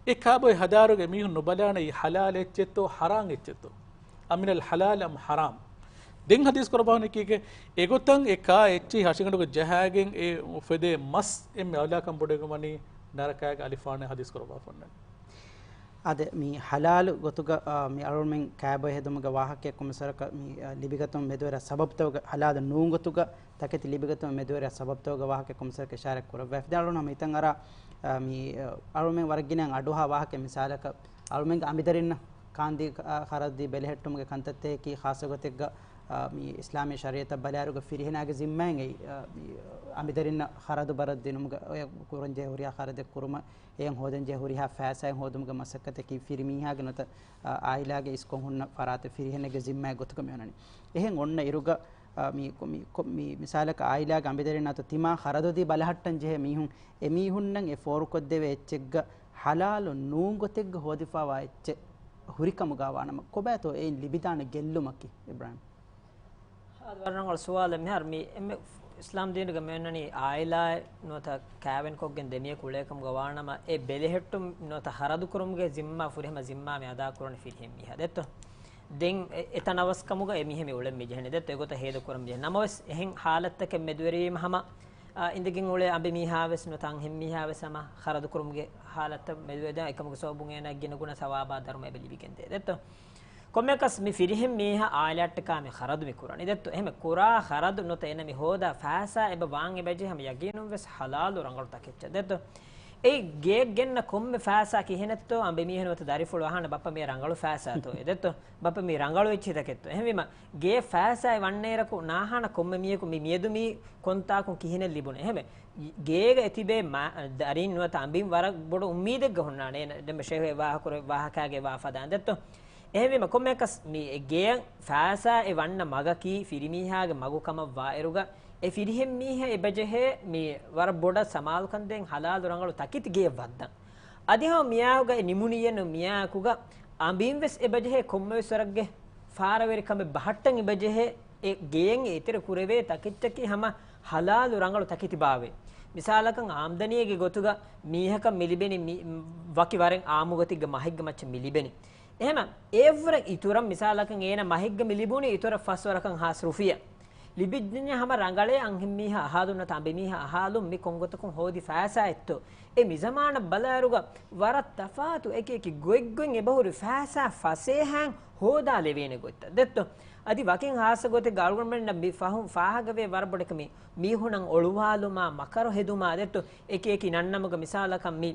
އެ ކާބޮއި ހަދާއިރުގަ މީހުން ނުބަލާނެ އެއީ ޙަލާލް އެއްޗެއްތޯ ޙަރާމް އެއްޗެއްތޯ، أمن الحلال أم حرام. ދެން ޙަދީޘް ކުރައްވާނެ ކީކޭ؟ އެގޮތަށް އެ ކާ އެއްޗިހި ހަށިގަނޑުގަ ޖަހާގެން އެ އުފެދޭ މަސް އެންމެ އައުލާކަން ބޮޑުވެގެން ވަނީ ނަރަކާގެ އަލިފާނަށް ޙަދީޘް ކުރައްވާފަ އޮންނަނީ. އާދެ، މި ޙަލާލު ގޮތުގަ، އާ، މި އަޅުގަނޑުމެން ކާބޮއި ހެދުމުގެ ވާހަކައެއް ކޮންމެސް ވަރަކަށް މި، އާ، ލިބިގަތުމަށް މެދުވެރި ސަބަބުތަކުގަ، ޙަލާލު ނޫން ގޮތުގަ ތަކެތި ލިބިގަތުމަށް މެދުވެރި ސަބަބުތަކުގެ ވާހަކައެއް ކޮންމެސް ވަރަކަށް އިޝާރާތް ކުރައްވާފަ. ދެން އަޅުގަނޑު ހަމަ ހިތަށް އަރާ، އާ، މި، އާ، އަޅުގަނޑުމެން ވަރަށް ގިނަ އަޑުއަހާ ވާހަކައެއް މިސާލަކަށް އަޅުގަނޑުމެންގެ އަނބިދަރިންނަށް ކާންދީ، އާ، ޚަރަދު ދީ ބެލެހެއްޓުމުގެ ކަންތައްތަކަކީ ޚާއްޞަ ގޮތެއްގަ، އާ، މި އިސްލާމީ ޝަރީޢަތަށް ބަލާއިރުގަ ފިރިހެނާގެ ޒިންމާއެއް އެއީ، އާ، މި އަނބިދަރިންނަށް ޚަރަދު ބަރަދު ދިނުމުގަ އޮތް ކުރަންޖެހޭ ހުރިހާ ޚަރަދެއް ކުރުމަށް އެއަށް ހޯދަންޖެހޭ ހުރިހާ ފައިސާއެއް ހޯދުމުގެ މަސައްކަތަކީ ފިރިމީހާގެ ނުވަތަ، އާ، އާއިލާގެ އިސްކޮށް ހުންނަ ފަރާތެއް ފިރިހެނެއްގެ ޒިންމާއެއް ގޮތުގަ މިއޮންނަނީ. އެހެން އޮންނަ އިރުގަ، އާ، މި، މި، މި މިސާލަކަށް އާއިލާގެ އަނބިދަރިންނާ ތިމާ ޚަރަދު ދީ ބަލަހައްޓަން ޖެހޭ މީހުން، އެ މީހުންނަށް އެ ފޯރުކޮށްދެވޭ އެއްޗެއްގަ ޙަލާލު ނޫން ގޮތެއްގަ ހޯދިފަވާ އެއްޗެއް ހުރިކަމުގަ ވާނަމަ، ކޮބާތޯ އެއިން ލިބިދާނެ ގެއްލުމަކީ އިބްރާހިމް؟ އާދެ، ވަރަށް ރަނގަޅު ސުވާލެއް. މިހާރު މި އެންމެ އިސްލާމް ދީނުގަ މިއޮންނަނީ އާއިލާއެއް ނުވަތަ ކާވެނިކޮށްގެން ދެމިޔަކު އުޅޭކަމުގަ ވާނަމަ، އެ ބެލެހެއްޓުން ނުވަތަ ޚަރަދުކުރުމުގެ ޒިންމާ ފުރިހަމަ ޒިންމާ މި އަދާކުރަނީ ފިރިހެން މީހާ ދެއްތޯ؟ ދެން އެ، އެތަނަވަސްކަމުގަ އެ މީހާ މި އުޅެން މި ޖެހެނީ ދެއްތޯ؟ އެގޮތަށް ހޭދަކުރަން މި ޖެހެނީ. ނަމަވެސް އެހެން ޙާލަތްތަކެއް މެދުވެރިވީމަ ހަމަ، އާ، އިނދެގެން އުޅޭ އަނބިމީހާވެސް ނުވަތަ އަންހެންމީހާވެސް ހަމަ ޚަރަދުކުރުމުގެ ޙާލަތަށް މެދުވެދާ އެކަމުގެ ސަބަބުން އޭނާ ގިނަގުނަ ސަވާބާ ދަރުމަ އެބަ ލިބިގެންދޭ ދެއްތޯ؟ ކޮންމެއަކަސް މި ފިރިހެން މީހާ އާއިލާއަށްޓަކާ މި ޚަރަދު މި ކުރަނީ ދެއްތޯ؟ އެހެން ކުރާ ޚަރަދު ނުވަތަ އޭނަ މި ހޯދާ ފައިސާ އެބަ ވާން އެބަޖެހޭ ހަމަ ޔަގީނުން ވެސް ޙަލާލު ރަނގަޅު ތަކެއްޗަށް ދެއްތޯ؟ އެއީ ގެއަށް ގެންނަ ކޮންމެ ފައިސާ ކިހިނެއްތޯ އަނބިމީހުން ނުވަތަ ދަރިފުޅު އަހާނެ ބައްޕަ މިއީ ރަނގަޅު ފައިސާތޯ އެ ދެއްތޯ؟ ބައްޕަ މީ ރަނގަޅު އެއްޗިހިތަކެއްތޯ؟ އެހެންވީމަ ގޭ ފައިސާއެއް ވަންނައިރަކު ނާހާނަ ކޮންމެ މީހަކު މި މިއަދު މީ ކޮންތާކުން ކިހިނެއް ލިބުނު؟ އެހެންވެ، ގޭގަ އެތިބޭ މާ-، ދަރިން ނުވަތަ އަނބިން ވަރަށް ބޮޑު އުއްމީދެއްގަ ހުންނާނެ. އޭނަ ދެން ޝޭހު އެ ވާހަކަ ކުރެ-، ވާހަކާގެ ވާ ފަދައިން ދެއްތޯ؟ އެހެންވީމަ ކޮންމެއަކަސް މި ގޭއަށް ފައިސާއެއް ވަންނަ މަގަކީ ފިރިމީހާގެ މަގު ކަމަށް ވާއިރުގަ، އެ ފިރިހެން މީހާ އެބަޖެހޭ މި ވަރަށް ބޮޑަށް ސަމާލުކަން ދޭން ޙަލާލު ރަނގަޅު ތަކެތި ގެއަށް ވައްދަން. އަދި ހަމަ މިއާއެކުގަ އެ ނިމުނިއެއްނު މިއާއެކުގަ އަނބިން ވެސް އެބަޖެހޭ ކޮންމެވެސް ވަރަށްގެ ފާރަވެރިކަމެއް ބަހައްޓަން އެބަޖެހޭ އެ ގެއިން އެތެރެ ކުރެވޭ ތަކެއްޗަކީ ހަމަ ޙަލާލު ރަނގަޅު ތަކެތިބާވޭ. މިސާލަކަށް އާމްދަނީގެ ގޮތުގަ މީހަކަށް މި ލިބެނީ މި-، ވަކި ވަރެއް އާއްމު ގޮތެއްގެ މަހެއްގެ މައްޗަށް މި ލިބެނީ. އެހެމަ އެއަށްވުރެ އިތުރަށް މިސާލަކަށް އޭނަ މަހެއްގަ މި ލިބުނީ އިތުރަށް ފަސް ވަރަކަށް ހާސް ރުފިޔާ. ލިބިއްޖެންޏާ ހަމަ ރަނގަޅޭ އަންހެންމީހާ އަހާލުން ނަތަ އަނބިމީހާ އަހާލުން މި ކޮންގޮތަކުން ހޯދި ފައިސާއެއްތޯ؟ އެ މިޒަމާނަށް ބަލާއިރުގަ ވަރަށް ތަފާތު އެކި އެކި ގޮތްގޮތް އެބަހުރި ފައިސާ ފަސޭހައިން ހޯދާލެވޭނެ ގޮތްތައް ދެއްތޯ؟ އަދި ވަކިން ހާއްސަ ގޮތެއްގަ އަޅުގަނޑުމެންނަށް މި ފަހުން ފާހަގަވޭ ވަރަށް ބޮޑަކަށް މި މީހުނަށް އޮޅުވާލުމާ މަކަރު ހެދުމާ ދެއްތޯ؟ އެކި އެކި ނަންނަމުގަ މިސާލަކަށް މި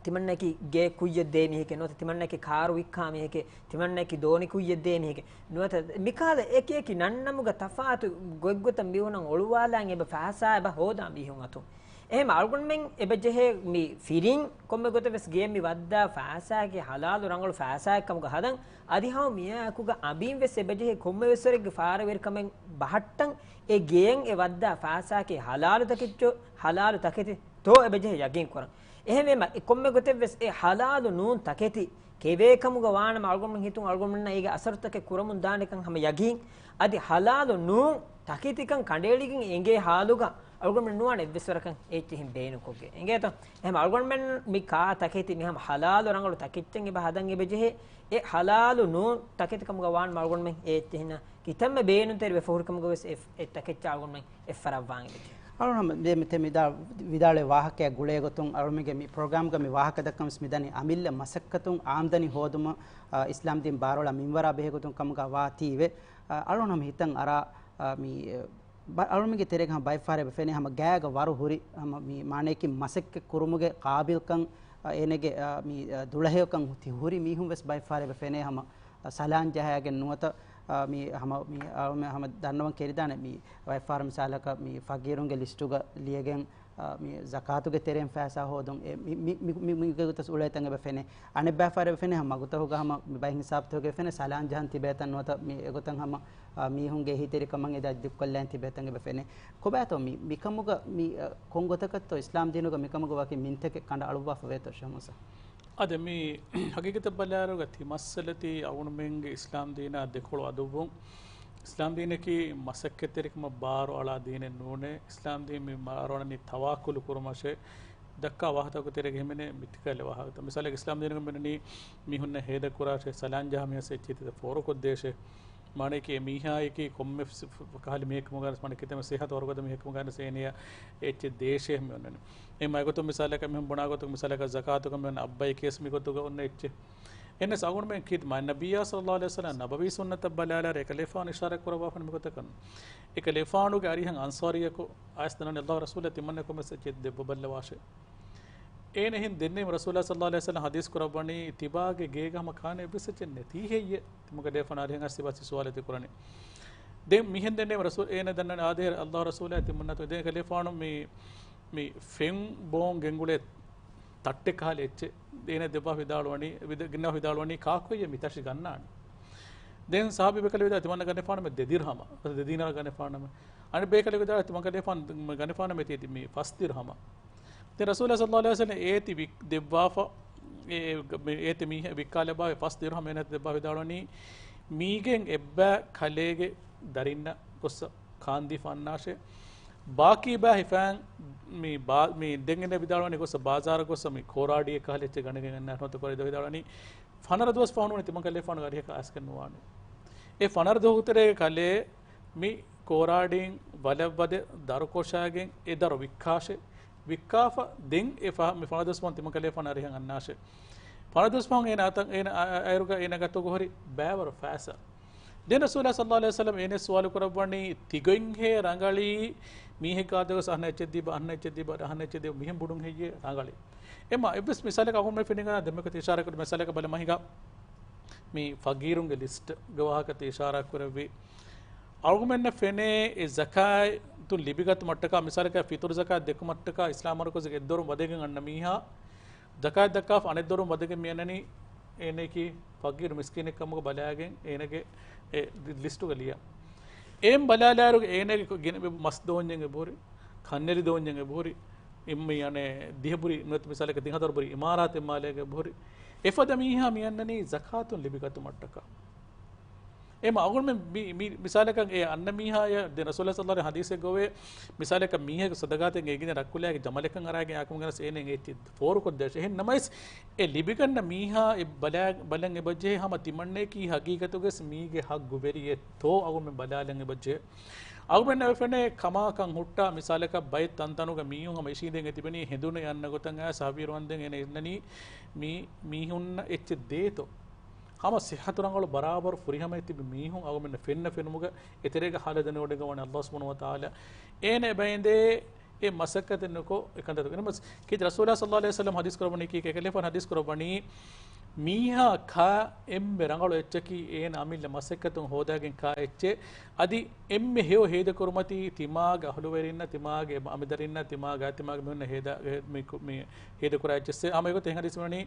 ތިމަންނައަކީ ގޭ ކުއްޔަށް ދޭ މީހެކޭ ނުވަތަ ތިމަންނައަކީ ކާރު ވިއްކާ މީހެކޭ، ތިމަންނައަކީ ދޯނި ކުއްޔަށް ދޭ މީހެކޭ ނުވަތަ މިކަހަލަ އެކި އެކި ނަންނަމުގަ ތަފާތު ގޮތްގޮތަށް މީހުނަށް އޮޅުވާލާން އެބަ ފައިސާ އެބަ ހޯދާ މީހުން އަތުން. އެހެމަ އަޅުގަނޑުމެން އެބަ ޖެހޭ މި ފިރިން ކޮންމެ ގޮތެއް ވެސް ގޭ މި ވައްދާ ފައިސާއަކީ ޙަލާލު ރަނގަޅު ފައިސާއެއް ކަމުގަ ހަދަން، އަދި ހަމަ މިއާއެކުގަ އަނބީން ވެސް އެބަ ޖެހޭ ކޮންމެ ވެސް ވަރެއްގެ ފާރަވެރިކަމެއް ބަހައްޓަން، އެ ގޭއަށް އެ ވައްދާ ފައިސާއަކީ ޙަލާލު ތަކެއްޗޯ، ޙަލާލު ތަކެތި ތޯ އެބަޖެހޭ ޔަގީން ކުރަން. އެހެންވީމަ، އެ ކޮންމެ ގޮތެއް ވެސް އެ ޙަލާލު ނޫން ތަކެތި ކެވޭ ކަމުގަ ވާނަމަ، އަޅުގަނޑުމެން ހިތުން އަޅުގަނޑުމެންނަށް އޭގެ އަސަރުތަކެއް ކުރަމުން ދާނެކަން ހަމަ ޔަގީން. އަދި ޙަލާލު ނޫން ތަކެތިކަން ކަނޑައެޅިގެން އެނގޭ ޙާލުގަ އަޅުގަނޑުމެން ނުވާނެ އެއްވެސް ވަރަކަށް އެ އެއްޗެހިން ބޭނުންކޮށްގެން. އެނގޭތޯ؟ އެހެން އަޅުގަނޑުމެން މި ކާ ތަކެތި މި ހަމަ ޙަލާލު ރަނގަޅު ތަކެއްޗެއް އެބަ ހަދަން އެބަ ޖެހޭ. އެ ޙަލާލު ނޫން ތަކެތި ކަމުގަ ވާނަމަ އަޅުގަނޑުމެން އެ އެއްޗެހިންނަށް ކިތަންމެ ބޭނުންތެރިވެފަ ހުރިކަމުގަ ވެސް އެ، އެ ތަކެއްޗާ އަޅުގަނޑުމެން އެއްފަރާތް ވާން އެބަޖެހޭ. އަޅުން ހަމަ ދޭ މިތެ މިދާ ވިދާޅުވި ވާހަކައާ ގުޅޭގޮތުން އަޅުމެންގެ މި ޕްރޮގްރާމްގަ މި ވާހަކަ ދައްކަން ވެސް މިދަނީ އަމިއްލަ މަސައްކަތުން އާމްދަނީ ހޯދުމަށް، އާ، އިސްލާމް ދީން ބާރުއަޅާ މިންވަރާ ބެހޭގޮތުން ކަމުގަ ވާތީވެ، އާ، އަޅުން ހަމަ ހިތަށް އަރާ، އާ، މި، އާ، ބަ-، އަޅުމެންގެ ތެރޭގަ ހަމަ ބައެއް ފަހަރަށް އެބަ ފެނޭ ހަމަ ގާގަ ވަރު ހުރި ހަމަ މި މާނަޔަކީ މަސައްކަތް ކުރުމުގެ ޤާބިލްކަން، އާ، އޭނަގެ، އާ، މި، އާ، ދުޅަހެޔޮކަން ހު-، ތި ހުރި މީހުން ވެސް ބައެއް ފަހަރަށް އެބަ ފެނޭ ހަމަ ސަލާން ޖަހާގެން ނުވަތަ، އާ، މި ހަމަ، މި، އާ، މި ހަމަ ދަންނަވަން ކެރިދާނެ މި ވައިފާރު މިސާލަކަށް މި ފަގީރުންގެ ލިސްޓުގަ ލިޔެގެން، އާ، މި ޒަކާތުގެ ތެރެއިން ފައިސާ ހޯދުން އެ މި، މި، މި، މި، މި، މިގޮތަސް އުޅޭތަން އެބަ ފެނޭ. އަނެއް ބައިފާރު އެބަ ފެނޭ ހަމަ މަގުތަހުގަ ހަމަ މި ބައެއް ހިސާބުތަކުގަ ފެނޭ ސަލާން ޖަހަން ތިބޭތަން ނުވަތަ މި އެގޮތަށް ހަމަ، އާ، މީހުންގެ އެހީތެރިކަމަށް އެދާ ދިއްކޮށްލައިން ތިބޭތަން އެބަ ފެނޭ. ކޮބާތޯ މި، މިކަމުގަ މި، އަ، ކޮން ގޮތަކަށްތޯ އިސްލާމް ދީނުގަ މިކަމުގަ ވަކި މިންތަކެއް ކަނޑައަޅުއްވާފަ ވޭތޯ ޝޭހް މޫސާ؟ އާދެ، މި ހަގީގަތަށް ބަލާއިރުގަ ތި މައްސަލަތީ އަޅުގަނޑުމެންގެ އިސްލާމް ދީނާ ދެކޮޅު އަދުއްވުން. އިސްލާމް ދީނަކީ މަސައްކަތްތެރިކަމަށް ބާރު އަޅާ ދީނެއް ނޫނޭ. އިސްލާމް ދީން މި ބާރު އަޅަނީ ތަވައްކުލު ކުރުމަށޭ. ދައްކާ ވާހަކަތަކުގެ ތެރޭގަ ހިމެނޭ މިތިކަލެ ވާހަކަތައް. މިސާލަކަށް އިސްލާމް ދީނުގަ މިނަނީ މީހުންނަށް ހޭދަ ކުރާށޭ، ސަލާން ޖަހާ މީހަށް އެއްޗެއް ތި ފޯރުކޮށްދޭށޭ. މާނަޔަކީ އެ މީހާޔަކީ ކޮންމެ ފް-، ފް-، ކަހަލަ މީހެއްކަމުގަ ވެސް މާނަ ކިތަންމެ ސިއްހަތު ވަރުގަދަ މީހެއްކަމުގަ ވެސް އޭނަޔަށް އެއްޗެއް ދޭށޭ މި އޮންނަނީ. އެ މައިގޮތުން މިސާލަކަށް މިހުން ބުނާ ގޮތުން މިސާލަކަށް ޒަކާތުގަ މިއޮންނަ އައްބައި ކޭސް މިގޮތުގަ އޮންނަ އެއްޗެއް. އެންނަސް އަގުން މެން ކީ މާ ނަބިއްޔާ ޞައްލައްލާހު ޢަލައިހި ވަސައްލަމް ނަބަވީ ސުންނަތަށް ބަލާލާރެ އެކަލޭފާނު އިޝާރަތް ކުރައްވާފަން މިގޮތަކަށް. އެކަލޭފާނުގެ އަރިހަށް އަންޞާރީއަކު އައިސް ދަންނަވަނީ އައްލާހު ރަސޫލާ ތިމަންނަ ކޮމެސް އެއްޗެއް ދެއްވަބައްލަވާށޭ. އޭނަ އެހެން ދެންނެވި ރަސޫލާ ޞައްލައްލާހު ޢަލައިހި ވަސައްލަމް ޙަދީޘް ކުރައްވަނީ، ތިބާގެ ގޭގަ ހަމަ ކާނެ އެއްވެސް އެއްޗެއް ނެތީ ހެއްޔޭ؟ ތިމަގެ ލޭފާނު އަރިހަށް އައިސް ތިބާ ސި ސުވާލެއް ތި ކުރަނީ. ދެން މިހެން ދެންނެވި ރަސޫލް އޭނަ ދަންނަވަނީ އާދެ، އައްލާހު ރަސޫލާ ތިމަންނަތު ދެން ކަލޭފާނު މި، މި ފެން ބޯން ގެންގުޅޭ ތައްޓެއް ކަހަލަ އެއްޗެއް އޭނަ ދެއްވާ ވިދާޅުވަނީ، ވިދ-، ގެންނަވާ ވިދާޅުވަނީ ކާކުއްޔޭ މި ތަށި ގަންނާނީ. ދެން ޞަޙާބީ ބޭކަލެ ވިދާޅުވީ ތިމަންނަ ގަނެފާނަމޭ ދެ ދިރްހަމަށް، ދެ ދީނާރަށް ގަނެފާނަމޭ. އަނެއް ބޭކަލެ ވިދާޅުވީ ތިމަން ގަނެފާން، ގަނެފާނަމޭ ތި މި ފަސް ދިރްހަމަށް. ދެން ރަސޫލާ ޞައްލައްލާހު ޢަލައިހި ވަސައްލަމް އޭތި ވި-، ދެއްވާފަ، އެ، އެ، މި އޭތި މީހެއް ވިއްކާލަބާ ފަސް ދިރްހަމް އޭނަ ދެއްވާ ވިދާޅުވަނީ، މީގެން އެއްބައި ކަލޭގެ ދަރިންނަށް ގޮއްސަ ކާންދީފަ އަންނާށޭ. ބާކީ ބައި ހިފާން މި ބާ-، މި ދެން އޭނަ ވިދާޅުވަނީ ގޮއްސަ ބާޒާރަށް ގޮއްސަ މި ކޯރާޑީއެއް ކަހަލަ އެއްޗެއް ގަނެގެން އަންނާށޭ ނުވަތަ ކޯރާޑީ ދެއްވާ ވިދާޅުވަނީ، ފަނަރަ ދުވަސް ފަހުން ނޫނީ ތިމަން ކަލޭފާނުގެ އަރިހަކަށް އައިސްގެން ނުވާނެ. އެ ފަނަރަ ދުވަހު ތެރޭގަ ކަލޭ މި ކޯރާޑީން ވަލަށް ވަދެ ދަރުކޮށާގެން އެ ދަރު ވިއްކާށޭ. ވިއްކާފަ ދެން އެ ފަ-، މި ފަނަރަ ދުވަސް ފަހުން ތިމަން ކަލޭފާނު އަރިހަށް އަންނާށޭ. ފަނަރަ ދުވަސް ފަހުން އޭނަ އަތަށް، އޭނަ އަ-، އަ-، އައިރުގަ އޭނަ ގަތުގަ ހުރި ބައިވަރު ފައިސާ. ދެން ރަސޫލާ ޞައްލައްލާހު ޢަލައިހި ވަސައްލަމް އޭނަ ސުވާލު ކުރައްވަނީ، ތިގޮތްހޭ ރަނގަޅީ މީހެއްގެ ގާތުގަ އަހަންނަށް އެއްޗެއް ދީބަ، އަހަންނަށް އެއްޗެއް ދީބަ، އަހަންނަށް އެއްޗެއް ދީބަ، މިހެން ބުނުން ހެއްޔޭ ރަނގަޅީ؟ އެމަ އެއްވެސް މިސާލަކަށް އަޅުގަނޑުމެން ފެނިގަން ދެމެކަ ތި އިޝާރާތް ކުރި މިސާލަކަށް ބަލަމަ ހިނގާ މި ފަގީރުންގެ ލިސްޓްގެ ވާހަކަ ތި އިޝާރާތް ކުރެއްވި. އަޅުގަނޑުމެންނަށް ފެނޭ އެ ޒަކާތުން ލިބިގަތުމަށްޓަކާ، މިސާލަކަށް ފިތުރު ޒަކާތް ދެއްކުމަށްޓަކާ އިސްލާމް މަރުކަޒުގެ އެއްދޮރުން ވަދެގެން އަންނަ މީހާ، ޒަކާތް ދައްކާފަ އަނެއް ދޮރުން ވަދެގެން މިއަންނަނީ، އޭނައަކީ ފަގީރު މިސްކީނެއް ކަމުގަ ބަލާގެން އޭނަގެ އެ ލި-، ލިސްޓުގަ ލިޔާ. އެހެން ބަލާލާއިރުގަ އޭނަގެ ކޮ-، ގިނަ މަސް ދޯންޏެއް އެބަހުރި، ކަންނެލި ދޯންޏެއް އެބަހުރި، އިންމި އަނެއް ދިހަ ބުރި، ނުވަތަ މިސާލަކަށް ތިން ހަތަރު ބުރި އިމާރާތެއް މާލޭގަ އެބަހުރި. އެފަދަ މީހާ މިއަންނަނީ ޒަކާތުން ލިބިގަތުމަށްޓަކާ. އެމަ އަޅުގަނޑުމެން މި، މި މިސާލަކަށް އެ އަންނަ މީހާޔަށް ދެން ރަސޫލާ ޞައްލައްލާހު ޢަލައިހި ވަސައްލަމް ޙަދީޘެއްގައި މިސާލަކަށް މީހަކު ޞަދަޤާތެއް އެނގިގެން ރައްކުލާގެ ޖަމަލެއްކަން އަރާގެން އާކަމުގެނަސް އޭނަ އެއްޗެއް ފޯރުކޮށްދޭށޭ. އެހެން ނަމަވެސް އެ ލިބިގަންނަ މީހާ އެ ބަލާ-، ބަލަން އެބަޖެހޭ ހަމަ ތިމަންނައަކީ ހަގީގަތުގަސް މީގެ ހައްގުވެރިއެއްތޯ އަޅުގަނޑުމެން ބަލާލަން އެބަޖެހޭ. އަޅުގަނޑުމެންނަށް އެބަފެނޭ ކަމާކަށް ހުއްޓާ މިސާލަކަށް ބައެއް ތަންތަނުގަ މީހުން ހަމަ އިށީނދެން އެ ތިބެނީ ހެނދުނު އެ އަންނަ ގޮތަށް އައިސް ހަވީރު ވަންދެން އޭނަ އިންނަނީ މީ މީހުންނަށް އެއްޗެއް ދޭތޯ. ހަމަ ސިއްހަތު ރަނގަޅު ބަރާބަރު ފުރިހަމައަށް ތިބި މީހުން އަޅުގަނޑުމެންނަށް ފެންނަ ފެނުމުގަ އެތެރޭގަ ހާލަތް ދެނެވޮޑިގަންނަވާނެ އައްލާހު ސުބްޙާނަހޫ ވަތަޢާލާ. އޭނަ އެބައިނދޭ އެ މަސައްކަތެއް ނުކޮށް އެކަންތައް. އެނަމަސް ކީރިތި ރަސޫލާ ޞައްލައްލާހު ޢަލައިހި ވަސައްލަމް ޙަދީޘް ކުރައްވަނީ ކީކޭ؟ އެކަލޭފާނު ޙަދީޘް ކުރައްވަނީ، މީހާ ކާ އެންމެ ރަނގަޅު އެއްޗަކީ އޭނަ އަމިއްލަ މަސައްކަތުން ހޯދާގެން ކާ އެއްޗެއް، އަދި އެންމެ ހެޔޮ ހޭދަކުރުމަތީ ތިމާގެ އަހުލުވެރިންނަށް، ތިމާގެ އަމިއްލަ މި ހޭދަ، މި ކު-، މި ހޭދަކުރާ އެއްޗެއްސޭ. ހަމަ އެގޮތަށް އެހެން ޙަދީޘް ވަނީ،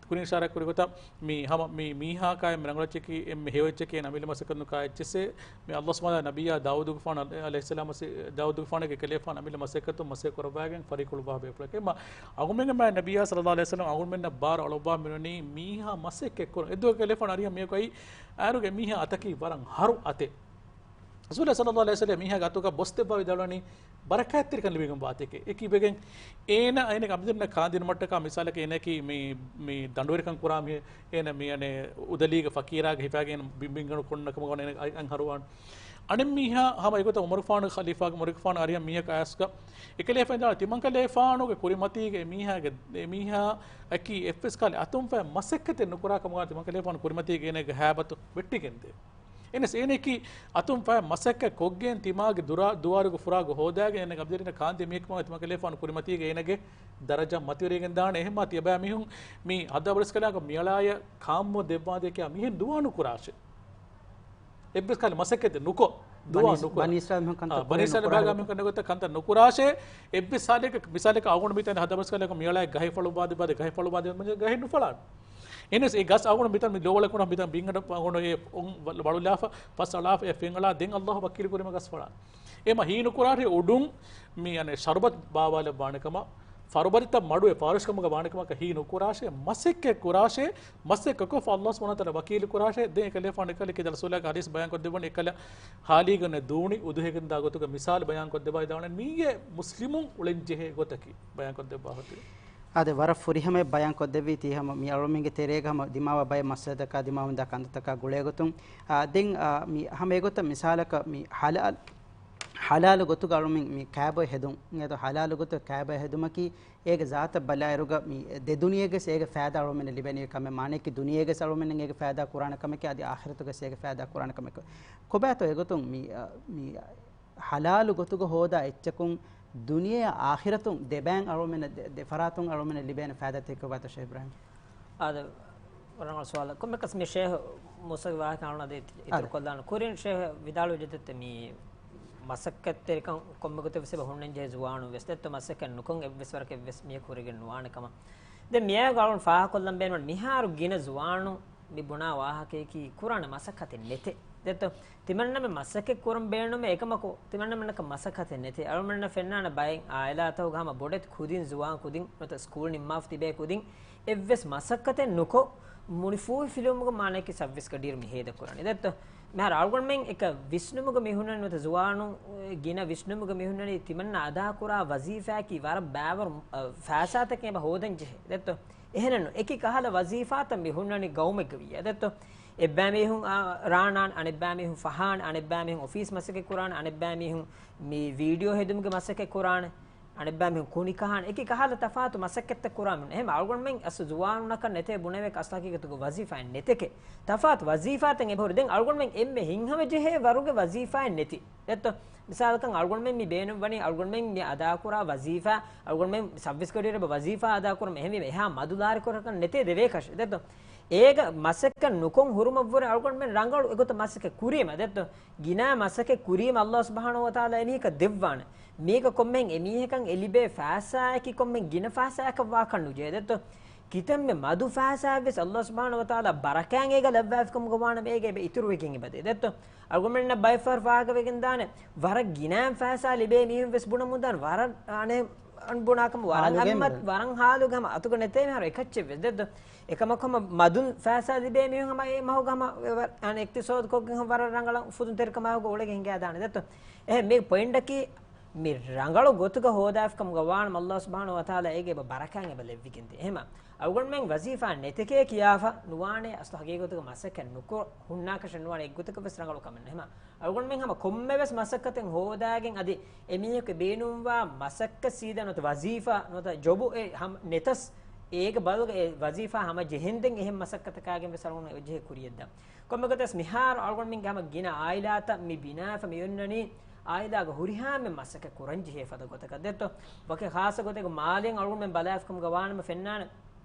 ކުރިން އިޝާރާތް ކުރި ގޮތަށް، މި ހަމަ މި މީހާ ކާ އެންމެ ރަނގަޅު އެއްޗަކީ، އެންމެ ހެޔޮ އެއްޗަކީ އޭނަ އަމިއްލަ މަސައްކަތުން ކާ އެއްޗެއްސޭ. މި އައްލާހު ސުބްޙާނަހޫ ވަތަޢާލާ ދާވޫދުގެފާނު ޢަލައިހިއްސަލާމަށް، ދާވޫދުގެފާނުގެ ކަލޭފާނު އަމިއްލަ މަސައްކަތުން މަސައްކަތް ކުރައްވާގެން ފަރީކުޅުއްވާ ބޭފުޅެކޭ. މަ އަޅުގަނޑުމެންގެ މާތް ނަބިއްޔާ ޞައްލައްލާހު ޢަލައިހި ވަސައްލަމް އަޅުގަނޑުމެންނަށް ބާރު އަޅުއްވާ މިވަނީ މީހާ މަސައްކަތް ކުރަން. އެއްދުވަހު ކަލޭފާނު އަރިހަށް މިއަކު އައި އައިރުގެ މީހާ އަތަކީ ވަރަށް ހަރު އަތެއް. ރަސޫލާ ޞައްލައްލާހު ޢަލައިހި ވަސައްލަމް މީހާގެ އަތުގަ ބޮސް ދެއްވާ ވިދާޅުވަނީ ބަރަކާތްތެރިކަން ލިބިގެންވާ އަތެކޭ. އެކީ ވެގެން އޭނަ އޭނަގެ އަމިއްލަ ކާންދިނުމަށްޓަކާ މިސާލަކަށް އޭނައަކީ މި، މި ދަނޑުވެރިކަން ކުރާ މީހެއް، އޭނަ މި އަނެއް އުދަލީގެ ފަޤީރާގެ ހިފާގެން ބިންބިންގަނޑު ކޮންނަ ކަމަށް އޭނަ އަ-، އަންހަރުވާން. އަނެއް މީހާ ހަމަ އެގޮތަށް ޢުމަރުގެފާނުގެ ޚަލީފާގެ، ޢުމަރުގެފާނު އަރިހަށް މީހަކު އައިސްގަ އެކަލޭފައިން ދާނެ ތިމަންކަލޭފާނުގެ ކުރިމަތީގެ އެމީހާގެ، އެމީހާއަކީ އެއްވެސް ކަހަލަ އަތުން ފައި މަސައްކަތެއް ނުކުރާ ކަމުގަ ތިމަންކަލޭފާނު ކުރިމަތީގެ އޭނަގެ ހައިބަތު ވެއްޓިގެންދޭ. އެހެނަސް އޭނައަކީ އަތުން ފައި މަސައްކަތް ކޮށްގެން ތިމާގެ ދުރާ، ދުވާރުގެ ފުރާގަ ހޯދާގެން އޭނަގެ އަބަދުވެރިންނަށް ކާންދޭ މީހަކު ކަމަށް ތިމަންކަލޭފާނު ކުރިމަތީގެ އޭނަގެ ދަރަޖަ މަތިވެރިގެން ދާނެ. އެހެންމާ ތިޔަބައިމީހުން މި ހަދާ ބަރިސްކަލާކަށް މިއަޅާޔަށް ކާންމޯ ދެއްވާދޭ ކިޔާ މިހެން ދުވާ ނުކުރާށޭ. އެއްވެސް ކަހަލަ މަސައްކަތެއް ނުކޮށް، ދުވާ ބަނީ އިސް-، ނުކޮށް. ބަނީ އިސްރާއީލު މީހުން ކަންތައް އާ، ބަނީ އިސްރާއީލު މީހުން ކަންތައް ނުކުރާށޭ. އެއްވެސް ސާލެއް، މިސާލަކަށް އަޅުގަނޑު މިތަން ހަދާ ބަރިސްކަލާކަށް މިއަޅާޔަށް ގަހެއް ފަޅުއްވާދެއްވާދޭ، ގަހެއް ފަޅުއްވާދެއްވާދޭ، ގަހެއް ނުފަޅާނެ. އެހެނަސް އެ ގަސް އަޅުގަނޑު މިތަން މި ލޯވަޅަކުން މިތަން ބިންގަނޑަށް އަޅުގަނޑު އެ ވަޅުލާފަ ފަސް އަޅާފަ އެ ފެން އަޅާ ދެން އައްލާހު ވަކީލު ކުރީމަ ގަސް ފަޅާނެ. އެމަ ހީނުކުރާށޭ އުޑުން މި އަނެއް ޝަރުބަތް ބާވާލައްވާނެ ކަމަށް، ފަރުބަދިތައް މަޑުވެ ފާރިޝްކަމުގަ ވާނެ ކަމަކަށް ހީނުކުރާށޭ، މަސައްކަތް ކުރާށޭ، މަސައްކަތްކޮށްފަ އައްލާހު ސުބްޙާނަހު ވަތަޢާލާ ވަކީލު ކުރާށޭ. ދެން އެކަލޭފާނު އެކަލަ ކިޔާ ރަސޫލާގެ ޙަދީޘް ބަޔާންކޮށްދެއްވަނީ އެކަލަ ހާލީގަނެ ދޫނި އުދުހިޔަތް ގެންދާ ގޮތުގަ މިސާލު ބަޔާންކޮށްދެއްވާ އިދާނެ މީގެ މުސްލިމުން އުޅެންޖެހޭ ގޮތަކީ ބަޔާންކޮށްދެއްވާ ހޮތުގަ. އާދެ، ވަރަށް ފުރިހަމަ ބަޔާންކޮށްދެއްވީ ތީ ހަމަ މި އަޅުމެންގެ ތެރޭގަ ހަމަ ދިމާވާ ބައެއް މައްސަލަތަކާ ދިމާވެންދާ ކަންތައްތަކާ ގުޅޭގޮތުން، އާ، ދެން، އާ، މި ހަމަ އެގޮތަށް މިސާލަކަށް މި ހަލާލް، ހަލާލު ގޮތުގަ އަޅުމެން މި ކައިބޮއެ ހެދުން، އެދޯ ހަލާލު ގޮތުގަ ކައިބޮއެ ހެދުމަކީ އޭގެ ޒާތަށް ބަލާއިރުގަ މި ދެ ދުނިޔޭގެސް އޭގެ ފައިދާ އަޅުމެންނަށް ލިބެނީ ކަމެއް މާނައަކީ ދުނިޔޭގެސް އަޅުމެންނަށް އޭގެ ފައިދާ ކުރާނެ ކަމެކޭ އަދި އާޚިރަތުގެސް އޭގެ ފައިދާ ކުރާނެ ކަމެކޭ. ކޮބާތޯ އެގޮތުން މި، އަ، މި ހަލާލު ގޮތުގަ ހޯދާ އެއްޗަކުން ދުނިޔެއާ އާޚިރަތުން ދެބައިން އަޅުމެންނަށް ދެ، ދެ ފަރާތުން އަޅުމެންނަށް ލިބޭނެ ފައިދާތަކީ ކޮބާތޯ ޝޭޚް އިބްރާހީމް؟ އާދެ، ރަނގަޅު ސުވާލެއް. ކޮންމެއަކަސް މި ޝޭޚް މޫސާގެ ވާހަކަ އަޅުން އަދި އިތުރު އަދެ. ކޮށްލާނަން. ކުރިން ޝޭޚް ވިދާޅުވެއްޖެ ދެއްތޯ މި މަސައްކަތްތެރިކަން ކޮންމެ ގޮތެއް ވެސް އެބަ ހުންނަން ޖެހޭ ޒުވާނުން ވެސް. ދެއްތޯ މަސައްކަތް ނުކޮށް އެއްވެސް ވަރަކަށް އެއްވެސް މީހަކު ހުރެގެން ނުވާނެ ކަމަށް. ދެން މިއާއެކު އަޅުން ފާހަގަކޮށްލަން ބޭނުން މިހާރު ގިނަ ޒުވާނުން މި ބުނާ ވާހަކަޔަކީ ކުރާނެ މަސައްކަތެއް ނެތޭ. ދެއްތޯ؟ ތިމަންނަމެ މަސައްކަތް ކުރަން ބޭނުމޭ އެކަމަކު ތިމަންނަމެންނަކަށް މަސައްކަތެއް ނެތޭ. އަޅުމެންނަށް ފެންނާނެ ބައެއް އާއިލާތަކުގަ ހަމަ ބޮޑެތި ކުދިން ޒުވާން ކުދިން ނުވަތަ ސްކޫލް ނިންމާފަ ތިބޭ ކުދިން އެއްވެސް މަސައްކަތެއް ނުކޮށް މުނިފޫހި ފިލުވުމުގެ މާނައަކީ ސައްވީސް ގަޑިއިރު މި ހޭދަކުރާނީ. ދެއްތޯ؟ މިހާރު އަޅުގަނޑުމެން އެކަ ވިސްނުމުގަ މި ހުންނަނީ ނުވަތަ ޒުވާނުން ގިނަ ވިސްނުމުގަ މި ހުންނަނީ ތިމަންނަ އަދާކުރާ ވަޒީފާއަކީ ވަރަށް ބާވަރު، އަ، ފައިސާތަކެއް އެބަ ހޯދަން ޖެހޭ. ދެއްތޯ؟ އެހެނެއްނު. އެކި ކަހަލަ ވަޒީފާތައް މި ހުންނަނީ ގައުމެއްގަ ވިއްޔާ. ދެއްތޯ؟ އެއްބައިމީހުން، އާ، ރާނާން، އަނެއްބައިމީހުން ފަހާން، އަނެއްބައިމީހުން އޮފީސް މަސައްކަތް ކުރާން، އަނެއްބައިމީހުން މި ވީޑިއޯ ހެދުމުގެ މަސައްކަތް ކުރާން، އަނެއްބައިމީހުން ކުނި ކަހާން، އެކި ކަހަލަ ތަފާތު މަސައްކަތްތައް ކުރާ މީހުން. އެހެން އަޅުގަނޑުމެން އަސްލު ޒުވާނުންނަކަށް ނެތޭ ބުނެވޭ އަސްލު ހަގީގަތުގަ ވަޒީފާއެއް ނެތެކޭ. ތަފާތު ވަޒީފާތައް އެބަހުރި. ދެން އަޅުގަނޑުމެން އެންމެ ހިތްހަމަޖެހޭ ވަރުގެ ވަޒީފާއެއް ނެތި. ދެއްތޯ؟ މިސާލަކަށް އަޅުގަނޑުމެން މި ބޭނުންވަނީ އަޅުގަނޑުމެން މި އަދާކުރާ ވަޒީފާ، އަޅުގަނޑުމެން ސައްވީސް ގަޑިއިރު އެބަ ވަޒީފާ އަދާކުރަމު އެހެންވީމަ އެހާ މަދު ލާރިކުރަކަށް ނެތޭ ދެވޭކަށެއް. ދެއްތޯ؟ އޭގަ މަސައްކަތް ނުކޮށް ހުރުމަށްވުރެ އަޅުގަނޑުމެން ރަނގަޅު އެގޮތަށް މަސައްކަތް ކުރީމަ. ދެއްތޯ؟ ގިނަ މަސައްކަތް ކުރީމަ އައްލާހު ސުބްޙާނަހު ވަތަޢާލާ އެމީހަކަށް ދެއްވާނެ. މީގަ ކޮންމެހެން އެމީހަކަށް އެ ލިބޭ ފައިސާއަކީ ކޮންމެހެން ގިނަ ފައިސާއަކަށް ވާކަށް ނުޖެހޭ. ދެއްތޯ؟ ކިތަންމެ މަދު ފައިސާއެއްވެސް އައްލާހު ސުބްޙާނަހު ވަތަޢާލާ ބަރަކާތް އޭގަ ލައްވާފިކަމުގަ ވާނަމަ އޭގަ އެބަ އިތުރުވެގެން އެބަދޭ. ދެއްތޯ؟ އަޅުގަނޑުމެންނަށް ބައެއްފަހަރު ފާހަގަވެގެން ދާނެ، ވަރަށް ގިނައިން ފައިސާ ލިބޭ މީހުން ވެސް ބުނަމުން ދާނެ، ވަރަށް އަނެއް އަން ބުނާކަމަށް ވަރަށް ހާލުގައި އަންމަ-، މެދު. ވަރަށް ހާލުގަ ހަމަ އަތުގަ ނެތޭ މިހާރު އެކައްޗެއް ވެސް. ދެއްތޯ؟ އެކަމަކު ހަމަ މަދުން ފައިސާ ލިބޭ މީހުން ހަމަ އެ މަހުގަ ހަމަ ވަ-، އަނެއް އިޤްތިޞާދު ކޮށްގެން ހަމަ ވަރަށް ރަނގަޅަށް އުފުދުންތެރިކަމާ ހުގަ އުޅެގެން ހިނގާ ދާނެ. ދެއްތޯ؟ އެހެން މި ޕޮއިންޓަކީ މި ރަނގަޅު ގޮތުގަ ހޯދާފިކަމުގަ ވާނަމަ އައްލާހު ސުބްޙާނަހު ވަތަޢާލާ އޭގެ އެބަ ބަރަކާތް އެބަ ލެއްވިގެންދޭ. އެހެމަ އަޅުގަނޑުމެން ވަޒީފާ ނެތެކޭ ކިޔާފަ ނުވާނެ، އަސްލު ހަގީގަތުގަ މަސައްކަތް ނުކޮށް ހުންނާކަށެއް ނުވާނެ، އެއްގޮތަކަށް ވެސް ރަނގަޅު ކަމެއް ނެތް. އެހެމަ އަޅުގަނޑުމެން ހަމަ ކޮންމެވެސް މަސައްކަތެއް ހޯދާގެން އަދި އެމީހަކު ބޭނުންވާ މަސައްކަތް ސީދާ ނުވަތަ ވަޒީފާ ނުވަތަ ޖޮބު އެ ހަމަ ނެތަސް އޭގެ ބަދަލުގަ އެ ވަޒީފާ ހަމަޖެހެންދެން އެހެން މަސައްކަތަކާގެން ވެސް އަޅުގަނޑު އެއްޖެހޭ ކުރިޔަށްދާން. ކޮންމެގޮތަސް މިހާރު އަޅުގަނޑުމެންގެ ހަމަ ގިނަ އާއިލާތައް މި ބިނާފަ މިއޮންނަނީ އާއިލާގަ ހުރިހާމެ މަސައްކަތް ކުރަންޖެހޭ ފަދަ ގޮތަކަށް ދެއްތޯ؟ ވަކި ޚާއްޞަ ގޮތެއްގަ މާލޭން އަޅުގަނޑުމެން ބަލާފިކަމުގަ ވާނަމަ ފެންނާނެ،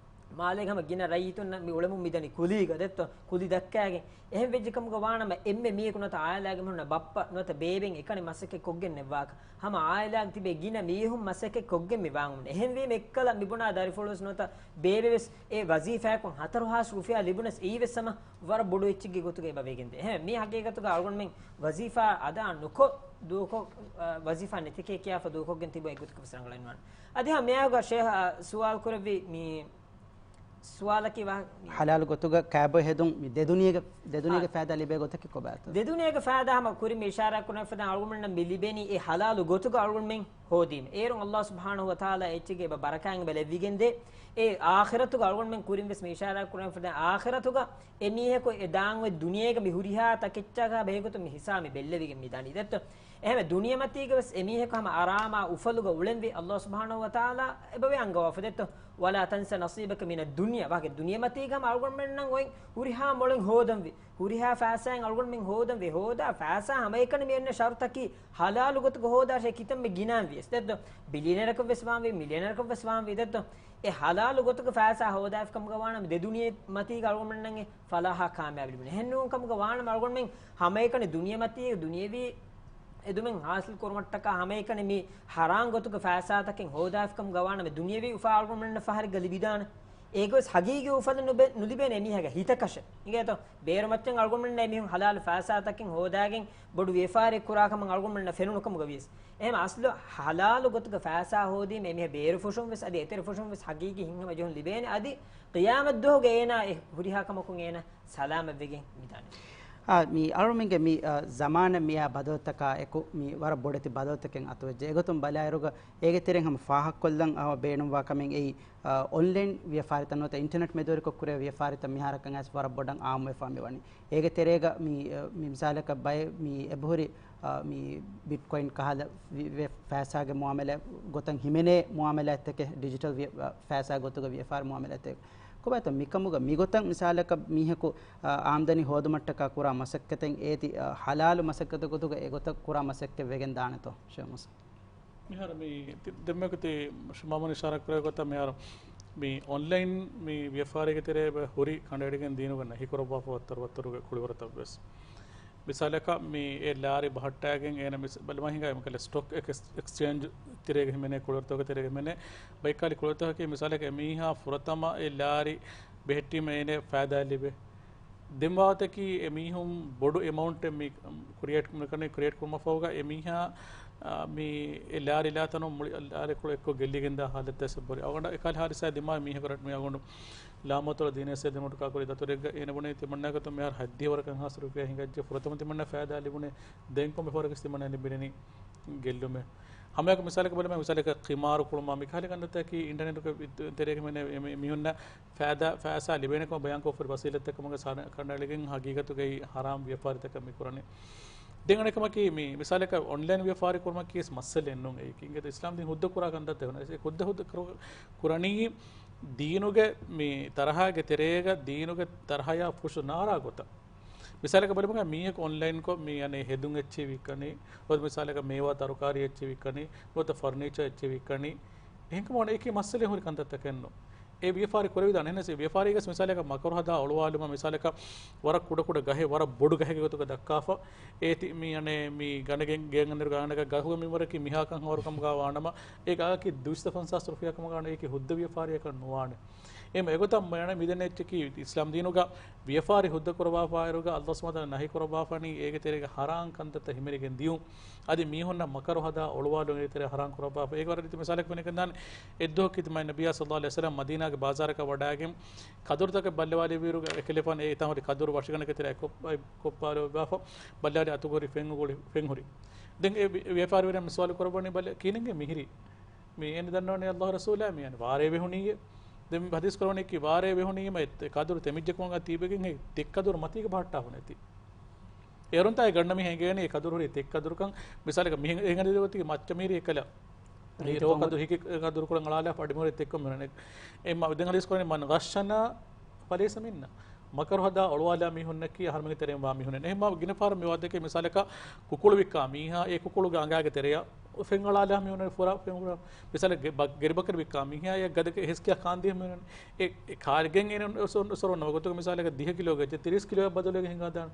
މާލޭގަ ހަމަ ގިނަ ރައްޔިތުންނަށް މި އުޅެމުން މިދަނީ ކުލީގަ ދެއްތޯ؟ ކުލި ދައްކާގެން. އެހެން ވެއްޖެކަމުގަ ވާނަމަ އެންމެ މީހަކު ނުވަތަ އާއިލާގެ މީހުންނަށް ބައްޕަ ނުވަތަ ބޭބެން އެކަނި މަސައްކަތް ކޮށްގެން ނެއްވާކަށް ހަމަ އާއިލާގެ ތިބޭ ގިނަ މީހުން މަސައްކަތް ކޮށްގެން މި ވާން އުޅުނު. އެހެންވީމަ އެއްކަލަ މި ބުނާ ދަރިފުޅުވެސް ނުވަތަ ބޭބެވެސް އެ ވަޒީފާއަކުން ހަތަރު ހާސް ރުފިޔާ ލިބުނަސް އެއީވެސް ހަމަ ވަރަށް ބޮޑު އެއްޗެއްގެ ގޮތުގަ އެބަ ވެގެންދޭ. އެހެން މި ހަގީގަތުގަ އަޅުގަނޑުމެން ވަޒީފާ އަދާ ނުކޮށް ދޫކޮށް، އަ، ވަޒީފާ ނެތިކޭ ކިޔާފަ ދޫކޮށްގެން ތިބުން އެއްގޮތަކަށް ވެސް ރަނގަޅެއް ނުވާނެ. އަދި ހަމަ މިއާގަ ޝޭހް، އަ، ސުވާލު ކުރެއްވި މި ސުވާލަކީ ވާ-، މި ހަލާލު ގޮތުގަ ކައިބޮއެ ހެދުން މި ދެދުނިޔޭގެ، ދެދުނިޔޭގެ އާ. ފައިދާ ލިބޭ ގޮތަކީ ކޮބާތޯ؟ ދެދުނިޔޭގެ ފައިދާ ހަމަ ކުރިން މި އިޝާރާތް ކުރިން ފަދަ އަޅުގަނޑުމެންނަށް މި ލިބެނީ އެ ހަލާލު ގޮތުގަ އަޅުގަނޑުމެން ހޯދީމަ. އޭރުން ﷲ ސުބްޙާނަހޫ ވަތަޢާލާ އެއްޗެއްގެ އެބަ ބަރަކާތް އެބަ ލެއްވިގެންދޭ. އެ އާޚިރަތުގަ އަޅުގަނޑުމެން ކުރިން ވެސް މި އިޝާރާތް ކުރަން ފެނޭ އާޚިރަތުގަ އެ މީހަކު އެ ދާން އޮތް ދުނިޔޭގަ މި ހުރިހާ ތަކެއްޗާގަ ބެހޭގޮތުން މި ހިސާބް މި ބެއްލެވިގެން މި ދާނީ ދެއްތޯ. އެހެން ދުނިޔެމަތީގަ ވެސް އެ މީހަކު ހަމަ އަރާމާ އުފަލުގަ އުޅެންވީ ﷲ ސުބްޙާނަހޫ ވަތަޢާލާ އެބަވޭ އަންގަވާފަ ދެއްތޯ. ولا تنس نصيبك من الدنيا. ވާގެ ދުނިޔެމަތީގަ ހަމަ އަޅުގަނޑުމެންނަށް އޮތް ހުރިހާ މޮޅެއް ހޯދަންވީ. ހުރިހާ ފައިސާއެއް އަޅުގަނޑުމެން ހޯދަން ވޭ. ހޯދާ ފައިސާ ހަމައެކަނި މި އަންނަ ޝަރުތަކީ ހަލާލު ގޮތުގަ ހޯދާށޭ ކިތަންމެ ގިނައިން ވިޔަސް ދެއްތޯ. ބިލިއަނޭރަކަށް ވެސް ވާންވީ، މިލިއަނޭރަކަށް ވެސް ވާންވީ ދެއްތޯ. އެ ހަލާލު ގޮތުގަ ފައިސާ ހޯދާފިކަމުގަ ވާނަމަ ދެ ދުނިޔެ މަތީގަ އަޅުގަނޑުމެންނަށް އެ ފަލާހާ ކާމިޔާބު ލިބުނީ. އެހެން ނޫން ކަމުގަ ވާނަމަ އަޅުގަނޑުމެން ހަމައެކަނި ދުނިޔެމަތީ ދުނިޔެވީ އެދުމެއް ހާސިލް ކުރުމަށްޓަކާ ހަމައެކަނި މި ހަރާން ގޮތުގަ ފައިސާތަކެއް ހޯދާފިކަމުގަ ވާނަމަ ދުނިޔެވީ އުފާ އަޅުގަނޑުމެންނަށް ފަހަރެއްގަ ލިބިދާނެ. އޭގަވެސް ހަގީގީ އުފަލެއް ނުބެ-، ނުލިބޭނެ އެމީހާގެ ހިތަކަށެއް. އިނގޭތޯ؟ ބޭރު މައްޗަށް އަޅުގަނޑުމެންނަށް އެމީހުން ހަލާލު ފައިސާތަކެއް ހޯދާގެން ބޮޑު ވިޔަފާރިއެއް ކުރާ ކަމަށް އަޅުގަނޑުމެންނަށް ފެނުނު ކަމުގަ ވިޔަސް. އެހެން އަސްލު ހަލާލު ގޮތުގަ ފައިސާ ހޯދީމަ އެމީހާ ބޭރު ފުށުން ވެސް އަދި އެތެރެ ފުށުން ވެސް ހަގީގީ ހިތްހަމަޖެހުން ލިބޭނެ. އަދި ޤިޔާމަތްދުވަހުގަ އޭނާ އެ ހުރިހާ ކަމަކުން އޭނާ ސަލާމަތްވެގެން މިދާނެ. އާ، މި އަޅުމެންގެ މި، އާ، ޒަމާނަށް މިއާ ބަދަލުތަކާ އެކު މި ވަރަށް ބޮޑެތި ބަދަލުތަކެއް އަތުވެއްޖެ. އެގޮތުން ބަލާއިރުގަ އޭގެ ތެރެއިން ހަމަ ފާހަގަކޮށްލަން އަ، ބޭނުންވާ ކަމެއް އެއީ، އަ، އޮންލައިން ވިޔަފާރިތައް ނުވަތަ އިންޓަރނެޓް މެދުވެރިކޮށް ކުރެވޭ ވިޔަފާރިތައް މިހާރަކަށް އައިސް ވަރަށް ބޮޑަށް އާއްމުވެފާ މިވަނީ. އޭގެ ތެރޭގަ މި، އަ، މި މިސާލަކަށް ބައެއް މި އެބަހުރި، އަ، މި ބިޓްކޮއިން ކަހަލަ ވި-، ވެ-، ފައިސާގެ މުއާމަލާތް ގޮތަށް ހިމެނޭ މުއާމަލާތްތަކެއް، ޑިޖިޓަލް ވިޔަ-، އަ، ފައިސާ ގޮތުގަ ވިޔަފާރި މުއާމަލާތްތަކެއް. ކޮބާތޯ މިކަމުގަ މިގޮތަށް މިސާލަކަށް މީހަކު، އަ، އާމްދަނީ ހޯދުމަށްޓަކާ ކުރާ މަސައްކަތެއް އޭތި، އަ، ހަލާލު މަސައްކަތެއް ގޮތުގަ އެގޮތަށް ކުރާ މަސައްކަތް ވެގެން ދާނެތޯ؟ ޝޭޚް މުސް. މިހާރު މި ތި-، ދެންމެ ތި ޝުމާމުން އިޝާރާތް ކުރެއްވި ގޮތަށް މިހާރު މި އޮންލައިން މި ވިޔަފާރީގެ ތެރޭ ހުރި ކަނޑައެޅިގެން ދީނުގަ ނަހީ ކުރައްވާފަ ވައްތަރު ވައްތަރުގެ ކުޅިވަރުތައް ވެސް. މިސާލަކަށް މި އެ ލާރި ބަހައްޓާގެން އޭނަ މިސް-، ބަލަމާ ހިނގާ މިކަލަ ސްޓޮކް އެކްސް-، އެކްސްޗޭންޖް ތެރޭގަ ހިމެނޭ ކުޅިވަރުތަކުގެ ތެރޭގަ ހިމެނޭ ބައިކާލި ކުޅިވަރުތަކަކީ މިސާލަކަށް އެ މީހާ ފުރަތަމަ އެ ލާރި ބެހެއްޓީމަ އޭނަ ފައިދާ ލިބޭ. ދެން ވާހަކައަކީ އެ މީހުން ބޮޑު އެމައުންޓެއް މި ކްރިއޭޓް މިކަނި ކްރިއޭޓް ކުރުމަށްފަހުގަ އެ މީހާ، އާ، މި އެ ލާރި ލާތަނުން މުޅި ލާރިކޮޅު އެއްކޮށް ގެއްލިގެންދާ ހާލަތްތައް ސައްބޮރި. އަގޮނޑަ އެކާލި ހާދިސާ ދިމާ މީހަކު ރައްޓް މި އަގޮނޑު ލާމަތޮޅަ ދީނަސޭ ދެމޮޓު ކާކުރި ދަތުރެއްގަ އޭނަ ބުނެ ތިމަންނާގަތު މިހާރު ހަތްދިހަ ވަރަކަށް ހާސް ރުފިޔާ ހިނގައްޖެ ފުރަތަމަ ތިމަންނާ ފައިދާ ލިބުނެ ދެން ކޮންމެ ފަހަރަކަސް ތިމަންނާ ލިބިނީ ގެއްލުމެއް. ހަމައެކަ މިސާލަކަށް ބަލަމާ މިސާލަކަށް ޤިމާރު ކުޅުމާ މިކަހަލަ ކަންތައްތަކީ އިންޓަރނެޓުގެ ތެރޭގަ މި-، މި-، މިހުންނަ ފައިދާ، ފައިސާ ލިބޭނެކަމަށް ބަޔާންކޮށްފައި ވަސީލަތްތައް ކަމުގަ ސާ-، ކަނޑައެޅިގެން ހަގީގަތުގައި ހަރާމް ވިޔަފާރިތަކެއް މި ކުރަނީ. ދެން އަނެއް ކަމަކީ މި މިސާލަކަށް އޮންލައިން ވިޔަފާރި ކުރުމަކީ މައްސަލައެއް ނޫން. އެއީ ކިންގެތަ އިސްލާމް ދީން ހުއްދަ ކުރާ ކަންތައްތައް ހުންނަ. އެ ހުއްދަ ހުއްދަ ކުރ-، ކުރަނީ ދީނުގެ މި ތަރަހާގެ ތެރޭގަ ދީނުގެ ތަރަހަޔާ ފުށު ނާރާ ގޮތަށް. މިސާލަކަށް ބަލިބަގާ މީހަކު އޮންލައިންކޮށް މި އަނެއް ހެދުން އެއްޗެއް ވިއްކަނީ، ނުވަތަ މިސާލަކަށް މޭވާ ތަރުކާރީ އެއްޗެއް ވިއްކަނީ، ނުވަތަ ފަރުނީޗާ އެއްޗެއް ވިއްކަނީ. އެހެންކަމުން އެކި މައްސަލަ ހުރި ކަންތައްތަކެއް ނޫން. އެ ވިޔަފާރި ކުރެވިދާނެ. އެހެނަސް އެ ވިޔަފާރީގަސް މިސާލަކަށް މަކަރު ހަދާ އޮޅުވާލުމަށް މިސާލަކަށް ވަރަށް ކުޑަކުޑަ ގަހެއް، ވަރަށް ބޮޑު ގަހެއްގެ ގޮތުގަ ދައްކާފަ. އޭތި މި އަނެއް މި ގަނެގެން ގެއަށް އަންނައިރު ގާނަގަ ގަހުގެ މިންވަރަކީ މިހާކަން ހަވަރު ކަމުގަ ވާނަމަ، އެ ގަހަކީ ދުއިސައްތަ ފަންސާސް ރުފިޔާ ކަމުގަ ވާނަމަ އެއީކީ ހުއްދަ ވިޔަފާރިއަކަށް ނުވާނެ. އެހެން އެގޮތަށް މި އަނެއް މިދެންނެވި އެއްޗަކީ އިސްލާމް ދީނުގަ ވިޔަފާރި ހުއްދަ ކުރައްވާފައިވާއިރުގަ އައްލާހު ސުބްޙާނަހޫ ވަތަޢާލާ ނަހީ ކުރައްވާފަނީ އޭގެ ތެރޭގަ ހަރާން ކަންތައްތައް ހިމެނިގެން ދިޔުން. އަދި މީހުންނަށް މަކަރު ހަދާ އޮޅުވާލުން އޭގެ ތެރޭ ހަރާން ކުރައްވާފަ. އޭގެ ވަރަށް ރީތި މިސާލަކަށް ފެނިގެންދާނެ. އެއްދުވަހަކީ ތިމާ ނަބިއްޔާ ޞައްލައްލާހު ޢަލައިހި ވަސައްލަމް މަދީނާގެ ބާޒާރަކަށް ވަޑާގެން ކަދުރުތަކެއް ބައްލަވާލެއްވިއިރުގަ އެކަލޭފާނު އެ ތަން ހުރި ކަދުރު ވަށިގަނޑެއްގެ ތެރެއަށް ކޮށް-، ކޮށްޕާލެވިފަ ބައްލަވާލި އަތުގަ ހުރި ފެން އުގުޅި ފެން ހުރި. ދެން އެ ވި-، ވިޔަފާރިވެރިން ސުވާލު ކުރައްވަނީ ބަލަ ކިހިނެއްގެ މިހިރީ؟ މި އޭނަ ދަންނަވަނީ އައްލާހު ރަސޫލާ މި އަނެއް ވާރޭ ވެހުނީއޭ. ދެން މި ޙަދީޘް ކުރައްވަނީ ކީ ވާރޭ ވެހުނީމަ އެ ކަދުރު ތެމިއްޖެ ކޮންގަ ތީބެގެން ހެ ތެއް ކަދުރު މަތީގަ ބަހައްޓާ ހުނެތީ. އޭރުން ތާއި ގަންނަ މީހާ އެނގޭނީ އެ ކަދުރު ހުރީ ތެއް ކަދުރުކަން. މިސާލަކަށް މިހެން އެހެން ދެވަތީ މައްޗަށް މިހިރީ އެކަލަ. މި ރޯ ކަދު ހިކި ކަދުރު ކުރަން އަޅާލާފަ އަޑިމިހުރެ ތެއްކޮށް މިހުނެ. އެ މަ-، ދެން ޙަދީޘް ކުރަނީ، "من غشنا فليس منا." މަކަރު ހަދާ އޮޅުވާލާ މީހުންނަކީ އަހަރުމެންގެ ތެރެއިން ވާ މީހުނެއް. އެހެންމާ ގިނަ ފަހަރަށް މި ވާދަކެ މިސާލަކަށް ކުކުޅު ވިއްކާ މީހާ އެ ކުކުޅުގެ އަނގާގެ ތެރެއަށް ފެން އަޅާލާ މީހުންނަށް ފުރާ ފެން ފުރާ. މިސާލަށް ގެ-، ބަ-، ގެރިބަކަރި ވިއްކާ މީހާ އެ ގަދަގެ ހެސްކިޔާ ކާންދިޔަ މީހުން. އެ، އެ ކާރިގެން އޭނަ އޮސޮ-، އޮސޮރު ނަމަ ގޮތުގަ މިސާލަކަށް ދިހަ ކިލޯގެ އެއްޗެއް ތިރީސް ކިލޯއަށް ބަދަލުވެގެން ހިނގާދާނެ.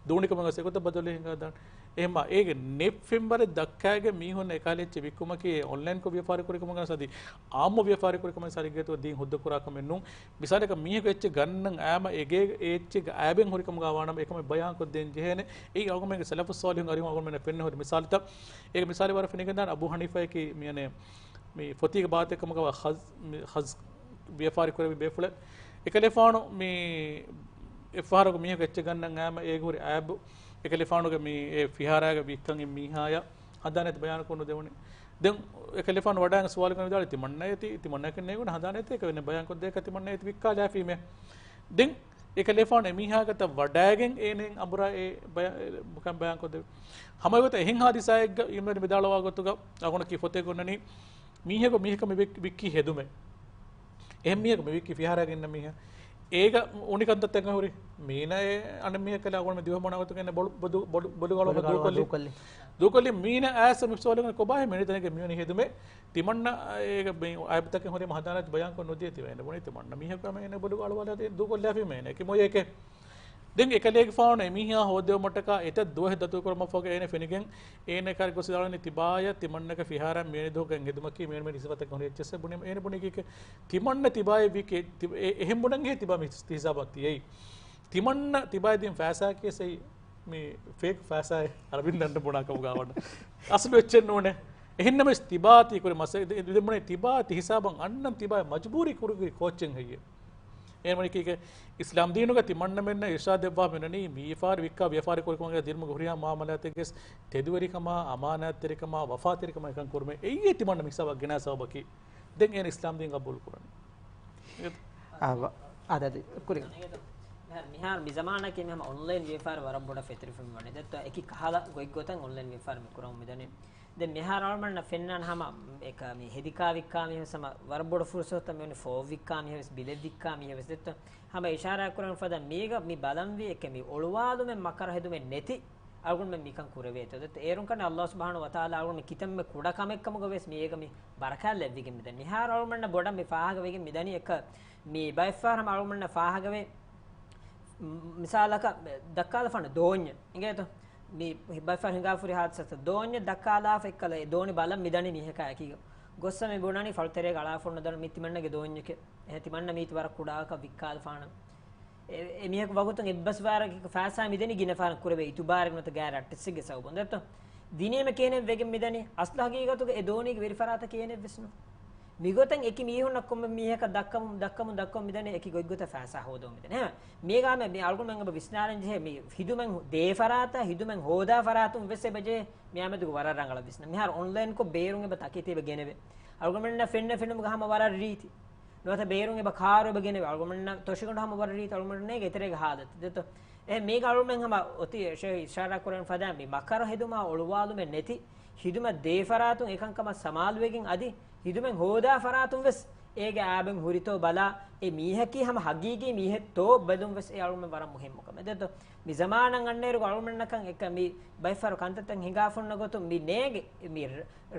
ދޫނިކަމަށް އެގޮތަށް ބަދަލުވެ ހިނގާދާނެ. އެހެންމާ އޭގެ ނެތް ފެންވަރެއް ދައްކާގެން މީހުން އެކަހަލަ އެއްޗެއް ވިއްކުމަކީ އޮންލައިންކޮށް ވިޔަފާރި ކުރިކަމުގަ ސަދި އާއްމު ވިޔަފާރި ކުރިކަމަށް ސަރިގޭތު ދީން ހުއްދަ ކުރާ ކަމެއް ނޫން. މިސާލަކަށް މީހަކު އެއްޗެއް ގަންނަން އައިމަ އެގޭ އެ އެއްޗެއްގެ އައިބެއް ހުރިކަމުގަ ވާނަމަ އެކަމެއް ބަޔާންކޮށްދޭން ޖެހޭނެ. އެއީ އަޅުގަނޑުމެންގެ ސަލަފުއް ޞާލިޙުން އަރިހުން އަޅުގަނޑުމެންނަށް ފެންނަ ހުރި މިސާލުތައް. އޭގެ މިސާލެއް ވަރަށް ފެނިގެންދާނެ އަބޫ ޙަނީފާއަކީ މިއަނެއް މި ފޮތީގެ ބާތެއް ކަމުގަ ވާ ޚަޒް، މި ޚަޒް ވިޔަފާރި ކުރެއްވި ބޭފުޅެއް. އެކަލޭފާނު މި އެއްފަހަރަކު މީހަކު އެއްޗެއް ގަންނަން އައިމަ އޭގެ ހުރި އައިބު އެކަލޭފާނުގެ މި އެ ފިހާރާގަ ވިއްކަން އިން މީހާޔަށް ހަނދާނެތި ބަޔާންކޮށް ނުދެވުނީ. ދެން އެކަލޭފާނު ވަޑާގެން ސުވާލު ކުރަން ވިދާޅުވީ، ތިމަންނައަކީ، ތިމަންނައަކީ ނޭނގުނަ ހަނދާނެތި އެކަ ވެނެ ބަޔާންކޮށްދޭކަ ތިމަންނައަކީ ވިއްކާލާފީމޭ. ދެން އެކަލޭފާނު އެމީހާގަތަށް ވަޑާގެން އޭނައަށް އަނބުރާ އެ ބަޔާ-، އެ ކަން ބަޔާންކޮށްދެވި. ހަމަ އެގޮތަށް އެހެން ހާދިސާއެއްގަ އިމްރާން ވިދާޅުވާ ގޮތުގަ އަޅުގަނޑަކީ ފޮތެއް އޮންނަނީ، މީހަކު މީހަކަށް މި ވިއް-، ވިއްކި ހެދުމެއް. އެހެން މީހަކު މި ވިއްކި ފިހާރައިގެންނަ މީހާ. އޭގަ އުނި ކަންތައްތަކެއް ހުރި. މީނަ އެ އަނެއް މީހަކަށް އަޅުގަނޑު ދިވެހި ބޮޑު އަޅުގަނޑު ދޫކޮށްލި. ދޫކޮށްލި މީނަ އައިސް މި ސުވާލު ކޮބާހޭ މިނިތަނެގެ މިވެނި ހެދުމެއް. ތިމަންނަ އޭގަ މި އައިބުތަކެއް ހުރީމަ ހަނދާނެތި ބަޔާންކޮށް ނުދިޔަ ތި ވެނެ ބުނީ ތިމަންނަ މީހަކު އަމެ އޭނަ ބޮޑު އަޅުވާލާ ދޫކޮށްލާފީމޭ އޭނަ ކި މޮޔަކެ. ދެން އެކަލޭގެފާނު އެމީހާ ހޯދެވުމަށްޓަކާ އެތައް ދުވަހެއް ދަތުރުކުރުމަށްފަހުގަ އޭނަ ފެނިގެން އޭނަ ކާރި ގޮސް ވިދާޅުވަނީ ތިބާޔަށް ތިމަންނަގެ ފިހާރައިން މިވެނި ދުވަހުގަ ހެދުމަކީ މިވެނި މި ރިސްވަތަކަށް ހުރި އެއްޗެއްސެއް ބުނި އޭނަ ބުނީ ކީކޭ. ތިމަންނަ ތިބާޔަށް ވީކޭ ތި-، އެ-، އެހެން ބުނަން ހޭ ތިބާ މި ތި ހިސާބަށް ތިޔައީ. ތިމަންނަ ތިބާޔަށް ދިން ފައިސާއަކީ ސެއި މި ފޭކް ފައިސާއެއް އަރަބިން ދަނޑަ ބުނާ ކަމުގަ ވަން. އަސްލު އެއްޗެއް ނޫނޭ. އެހެންނަމަވެސް ތިބާ ތި ކުރި މަސަ-، ދެ-، ދެ-، ދެ-، ބުނީ ތިބާ ތި ހިސާބަށް އަންނަން ތިބާ މަޖުބޫރީ ކުރުގި ކޯޗެއް ހެއްޔޭ؟ އޭނަ ވަނީ ކީކޭ އިސްލާމް ދީނުގަ ތިމަންނަމެންނަށް އިރްޝާދް ދެއްވާ މިނަނީ މި ވިޔަފާރި ވިއްކާ ވިޔަފާރި ކުރިކަމުގެ ދިރުމުގެ ހުރިހާ މުއާމަލާތެއްގެ ތެދުވެރިކަމާ، އަމާނާތްތެރިކަމާ، ވަފާތެރިކަމާ އެކަން ކުރުމެއް. އެއީ ތިމަންނަ މި ހިސާބަށް ގެނާ ސަބަބަކީ. ދެން އޭނަ އިސްލާމް ދީން ގަބޫލު ކުރަނީ. އާ، ވަ-، އާދެ، އާދެ، ކުރި. މިހާރު، މިހާރު މި ޒަމާނަކީ މި ހަމަ އޮންލައިން ވިޔަފާރި ވަރަށް ބޮޑަށް ފެތުރިފައި ވަނީ. ދެއްތޯ، އެކި ކަހަލަ ގޮތްގޮތަށް އޮންލައިން ވިޔަފާރި މި ކުރަމުން މިދަނީ. ދެން މިހާރު އަޅުމެންނަށް ފެންނަން ހަމަ އެކަ މި ހެދިކާ ވިއްކާ މީހެއް ވެސް ހަމަ ވަރަށް ބޮޑު ފުރުސަތުތައް މިވަނީ ފޯ ވިއްކާ މީހެއް ވެސް، ބިލެއް ވިއްކާ މީހެއް ވެސް. ދެއްތޯ، ހަމަ އިޝާރާތް ކުރަން ފަދަ މީގަ މި ބަލަންވީ އެކެ މި އޮޅުވާލުމެއް މަކަރު ހެދުމެއް ނެތި އަޅުގަނޑުމެން މިކަން ކުރެވޭތޯ. ދެއްތޯ، އޭރުން ކަން ﷲ ސުބްޙާނަހޫ ވަތަޢާލާ އަޅުގަނޑު ކިތަންމެ ކުޑަ ކަމެއް ކަމުގަ ވެސް މިއޭގަ މި ބަރަކާތް ލެއްވިގެން މިދަނީ. މިހާރު އަޅުމެންނަށް ބޮޑަށް މި ފާހަގަވެގެން މިދަނީ އެކަ މި ބައެއްފަހަރު ހަމަ އަޅުމެންނަށް ފާހަގަވޭ. މި-، މިސާލަކަށް ދައްކާލަފާނު ދޯންޏެއް އިނގޭތޯ. މި ބައެއްފަހަރު ހިނގާފުރި ހާދިސާތައް ދޯންޏެއް ދައްކާލާފަ އެއްކަލަ އެ ދޯނި ބަލަން މިދަނީ މީހަކާ އެކީގަ. ގޮއްސަ މި ބުނަނީ ފަޅުތެރޭގަ އަޅާފަ އޮންނަ ދޯނި މީ ތިމަންނަގެ ދޯންޏެކޭ. އެހެން ތިމަންނަ މީތި ވަރަށް ކުޑައަކަށް ވިއްކާލަފާނަން. އެ-، އެމީހަކު ވަގުތުން އެއްބަސްވާރަކީ ފައިސާ މިދެނީ ގިނަ ފަހަރަށް ކުރެވޭ އިތުބާރެއް ނުވަތަ ގާތް ރައްޓެއްސެއްގެ ސަބަބުން. ދެއްތޯ؟ ދިނީމަ ކިހިނެއް ވެގެން މިދަނީ؟ އަސްލު ހަގީގަތުގަ އެ ދޯނީގެ ވެރިފަރާތަކީ އޭނެއްވެސް ނޫން. މިގޮތަށް އެކި މީހުންނަށް ކޮންމެ މީހަކަށް ދައްކަމުން، ދައްކަމުން، ދައްކަމުން މިދަނީ އެކި ގޮތްގޮތަށް ފައިސާ ހޯދަމުން މިދަނީ. ހެމަ، މީގާ މެ-، މި އަޅުގަނޑުމެން އެބަ ވިސްނާލަން ޖެހޭ މި ހިދުމަތް ހު-، ދޭ ފަރާތަށް ހިދުމަތް ހޯދާ ފަރާތުން ވެސް އެބަ ޖެހޭ މިއާމެދުގެ ވަރަށް ރަނގަޅަށް ވިސްނާ. މިހާރު އޮންލައިންކޮށް ބޭރުން އެބަ ތަކެތި އެބަ ގެނެވޭ. އަޅުގަނޑުމެންނަށް ފެންނަ ފެނުމުގަ ހަމަ ވަރަށް ރީތި. ނުވަތަ ބޭރުން އެބަ ކާރު އެބަ ގެނެވޭ. އަޅުގަނޑުމެންނަށް ތޮށިގަނޑު ހަމަ ވަރަށް ރީތި. އަޅުގަނޑުމެންނޭގެ އެތެރޭގަ ހާލަތު. ދެއްތޯ؟ އެ މީގަ އަޅުގަނޑުމެން ހަމަ އޮތީ އެ ޝޭ އިޝާރާ ކުރަން ފަދަ މި މަކަރު ހެދުމާ އޮޅުވާލުމެއް ނެތި ހިދުމަތް ދޭ ފަރާތުން އެކަންކަމަށް ސަމާލުވެގެން އަދި ހިދުމަތް ހޯދާ ފަރާތުން ވެސް އޭގެ އާބެއް ހުރިތޯ ބަލާ، އެ މީހަކީ ހަމަ ހަގީގީ މީހެއްތޯ ބެލުން ވެސް އެ އަޅުގަނޑުމެން ވަރަށް މުހިއްމު ކަމެއް. ދެއްތޯ؟ މި ޒަމާނަށް އަންނައިރު އަޅުގަނޑަކަށް އެކަ މި ބައެއްފަހަރު ކަންތައްތައް ހިނގާފަ އޮންނަ ގޮތުން މި ނޭގެ މި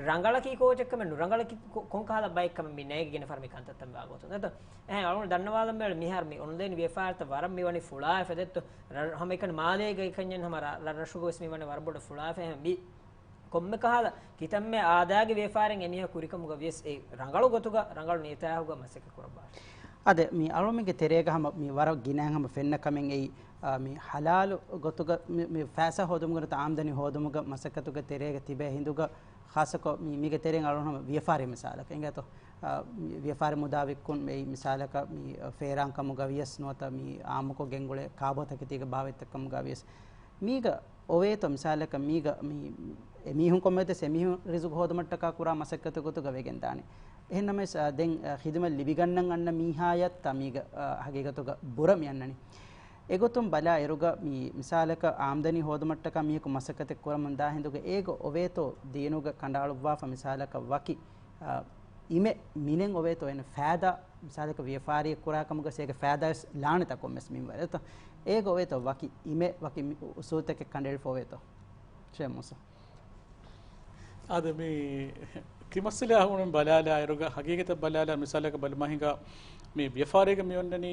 ރަނގަޅަކީ ކޯޗެއްކަމެއް ނުރަނގަޅަކީ ކޮ-، ކޮންކަހަލަ ބައެއްކަމެއް މި ނޭގެ ގިނަ ފަހަރު މި ކަންތައްތައް ވާ ގޮތުން. ދެއްތޯ؟ އެހެން އަޅުގަނޑު ދަންނަވާލަން ބޭނުން މިހާރު މި އޮންލައިން ވިޔަފާރިތައް ވަރަށް މި ވަނީ ފުޅާވެފަ ދެއްތޯ؟ ރަ-، ހަމަ އެކަނި މާލޭގައި ކަންޏެއް ހަމަ ރަ-، ރަށްރަށުގަ ވެސް މި ވަނީ ވަރަށް ބޮޑަށް ފުޅާފަ. އެހެން މި ކޮންމެ ކަހަލަ ކިތަންމެ އާދައިގެ ވިޔަފާރިއެއް އެމީހަކު ކުރިކަމުގަ ވިޔަސް އެ ރަނގަޅު ގޮތުގަ ރަނގަޅު ނިޔަތާހުގަ މަސައްކަތް ކުރައްވާށި. އާދެ، މި އަޅުމެންގެ ތެރޭގަ ހަމަ މި ވަރަށް ގިނައިން ހަމަ ފެންނަ ކަމެއް އެއީ، އާ، މި ހަލާލު ގޮތުގަ މި، މި ފައިސާ ހޯދުމުގެ ނުވަތަ އާމްދަނީ ހޯދުމުގެ މަސައްކަތުގެ ތެރޭގަ ތިބޭ ހިނދުގަ، ޚާއްޞަކޮށް މި، މީގެ ތެރެއިން އަޅުން ހަމަ ވިޔަފާރި މިސާލަކަށް އިނގޭތޯ؟ އާ، މި ވިޔަފާރި މުދާ ވިއްކުން މި މިސާލަކަށް މި ފޭރާން ކަމުގަ ވިޔަސް ނުވަތަ މި އާއްމުކޮށް ގެންގުޅޭ ކާބޯތަކެތީގެ ބާވަތްތައް ކަމުގަ ވިޔަސް މީގަ އޮވޭތޯ މިސާލަކަށް މީގަ މި އެމީހުން ކޮންމެވެސް އެމީހުން ރިޒުގު ހޯދުމަށްޓަކާ ކުރާ މަސައްކަތު ގޮތުގަ ވެގެން ދާނެ. އެހެން ނަމަވެސް، އާ، ދެން، އާ، ޚިދުމަތް ލިބިގަންނަން އަންނަ މީހާޔަށްތާ މީގަ، އާ، ހަގީގަތުގަ ބުރަ މި އަންނަނީ. އެގޮތުން ބަލާ އިރުގަ މި މިސާލަކަށް އާމްދަނީ ހޯދުމަށްޓަކާ މީހަކު މަސައްކަތެއް ކުރަމުން ދާ ހިނދުގަ އޭގަ އޮވޭތޯ ދީނުގަ ކަނޑައަޅުއްވާފަ މިސާލަކަށް ވަކި، އާ، އިމެ މިނެން އޮވޭތޯ އޭނަ ފައިދާ މިސާލަކަށް ވިޔަފާރިއެއް ކުރާ ކަމުގަ އޭގެ ފައިދާވެސް ލާނެތާ ކޮންމެސް މިންވަރެއްތޯ؟ އޭގަ އޮވޭތޯ ވަކި އިމެ ވަކި މި އުސޫލުތަކެއް ކަނޑައެޅިފަ އޮވޭތޯ؟ ޝޭޚް މޫސާ. އާދެ، މި ކި މައްސަލައާ އަޅުގަނޑު ބަލާލާ އިރުގަ ހަގީގަތަށް ބަލާލާ މިސާލަކަށް ބަލަމާ ހިނގާ މި ވިޔަފާރީގަ މި އޮންނަނީ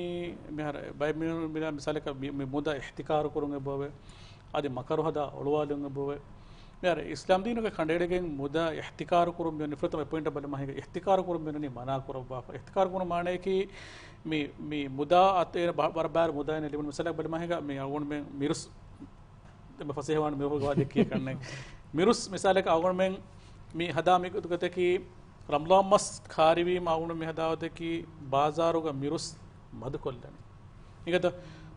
މިހާރު ބައެއް މި، މި މިސާލަކަށް މި، މި މުދާ އިޙްތިކާރު ކުރުން އެބައޮވޭ. އަދި މަކަރު ހަދާ އޮޅުވާލުން އެބައޮވޭ. މިހާރު އިސްލާމް ދީނުގެ ކަނޑައެޅިގެން މުދާ އިޙްތިކާރު ކުރުން މި އޮންނަނީ ފުރަތަމަ ޕޮއިންޓަށް ބަލަމާ ހިނގާ އިޙްތިކާރު ކުރުން މި އޮންނަނީ މަނާ ކުރައްވާފަ. އިޙްތިކާރު ކުރުން މާނަޔަކީ މި، މި މުދާ އަތޭރަ ބަ-، ބަރަ ބާރު މުދާއެއް ނެ ލިބުނު މިސާލަކަށް ބަލަމާ ހިނގާ މި އަޅުގަނޑުމެން މިރުސް ދެން ފަސޭހަވާން މި ވަގުތު ވާދެ ކިޔަކަންނެ. މިރުސް މިސާލަކަށް އަޅުގަނޑުމެން މި ހަދާ މި ގޮތަކީ ރަމަޟާން މަސް ކާރިވީމަ އަޅުގަނޑު މި ހަދާ ގޮތަކީ ބާޒާރުގަ މިރުސް މަދުކޮށްލަނީ. އިނގޭތަ؟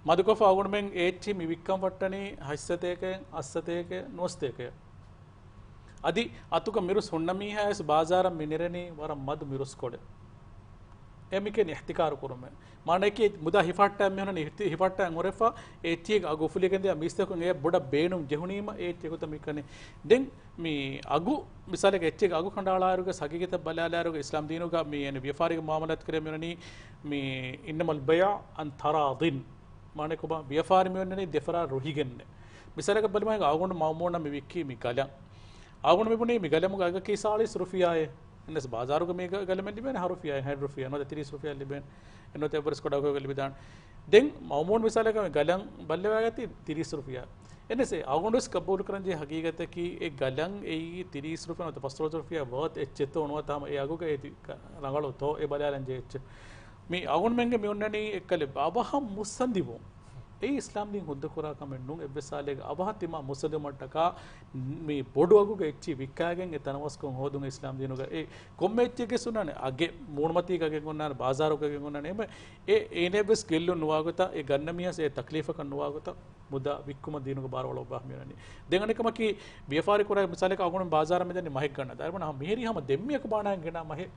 މަދުކޮށްފަ އަޅުގަނޑުމެން އޭއްޗި މި ވިއްކަން ފައްޓަނީ ހަތްސަތޭކައެއް، އަށްސަތޭކައެއް، ނުވަސަތޭކައެއް. އަދި އަތުގަ މިރުސް ހުންނަ މީހާ ވެސް ބާޒާރަށް މި ނެރެނީ ވަރަށް މަދު މިރުސްކޮޅެއް. އެ މިކަން އިޙްތިކާރު ކުރުމެއް. މާނައަކީ މުދާ ހިފަހައްޓާ މިހުންނަނީ ހިފަހައްޓާ އުރެފަ، އެ އެއްޗިހި އަގު އުފުލިގެން ދިޔަ މީސްތަކުން އެ ބޮޑަށް ބޭނުން ޖެހުނީމަ އެ އެއްޗެއް ގޮތަށް މިކަނީ. ދެން މި އަގު މިސާލެއް އެއްޗެއް އަގު ކަނޑައަޅާއިރުގަ ހަގީގަތަށް ބަލާލާއިރުގަ އިސްލާމް ދީނުގަ މި އެން ވިޔަފާރިގެ މުއާމަލާތު ކުރޭ މިއޮންނަނީ މި އިންނަމަލް ބަޔްޢު ޢަން ތަރާޟިން. މާނަ ކޮބާ؟ ވިޔަފާރި މިއޮންނަނީ ދެފަރާ ރުހިގެންނެ. މިސާލަކަށް ބަލިމާ އަޅުގަނޑު މައުމޫނަށް މި ވިއްކީ މި ގަލަން. އަޅުގަނޑު މި ބުނީ މި ގަލަމުގެ އަގަކީ ސާޅީސް ރުފިޔާއޭ. އެންނަސް ބާޒާރުގަ މީ ގަ-، ގަލަމެއް ލިބޭނެ ހަ ރުފިޔާއެއް، ހަތް ރުފިޔާ، ނުވަތަ ތިރީސް ރުފިޔާ ލިބޭނެ. އެންނުވަތަ އެއްވަރަސް ކޮޑާކޮޅެއް ލިބިދާނެ. ދެން މައުމޫން މިސާލަކަށް މި ގަލަން ބައްލަވާގަތީ ތިރީސް ރުފިޔާ. އެންނަސް އެ އަޅުގަނޑުވެސް ގަބޫލު ކުރަންޖެހޭ ހަގީގަތަކީ އެ ގަލަން އެއީ ތިރީސް ރުފިޔާ ނުވަތަ ފަސްވަނަ ރުފިޔާ ވާތް އެއްޗެއްތޯ ނުވަތަ ހަމަ އެ އަގުގަ އޭތި ރަނގަޅުތޯ އެ ބަލާލަންޖެހޭ އެއްޗެއް. މި އަޅުގަނޑުމެންގެ މި އޮންނަނީ އެއްކަލެއް އަވަހަށް މުއްސަނދިވުން. އެއީ އިސްލާމް ދީން ހުއްދަކުރާ ކަމެއް ނޫން. އެއްވެސް ހާލެއްގަ އަވަހަށް ތިމާ މުއްސަނދިވުމަށްޓަކާ މި ބޮޑު އަގުގަ އެއްޗިހި ވިއްކާގެން އެ ތަނަވަސްކޮށް ހޯދުން އިސްލާމް ދީނުގަ އެ ކޮންމެ އެއްޗެއްގެ ސުންނަނެ އަގެއް މޫނުމަތީގަ އަގެއް އޮންނާނެ، ބާޒާރުގަ އަގެއް އޮންނާނެ. އެމަ އެ އޭނެއްވެސް ގެއްލުން ނުވާގޮތަށް، އެ ގަންނަ މީހާސް އެ ތަކްލީފަކަށް ނުވާގޮތަށް މުދާ ވިއްކުމަށް ދީނުގެ ބާރު އަޅުއްވާ މިއޮންނަނީ. ދެން އަނެއްކަމަކީ، ވިޔަފާރި ކުރާ މިސާލަކަށް އަޅުގަނޑު ބާޒާރަށް މިދަނީ މަހެއް ގަންނަ ދާއިރު ހަމަ މިހިރީ ހަމަ ދެންމެއަކު ބާނާން ގެނާ މަހެއް.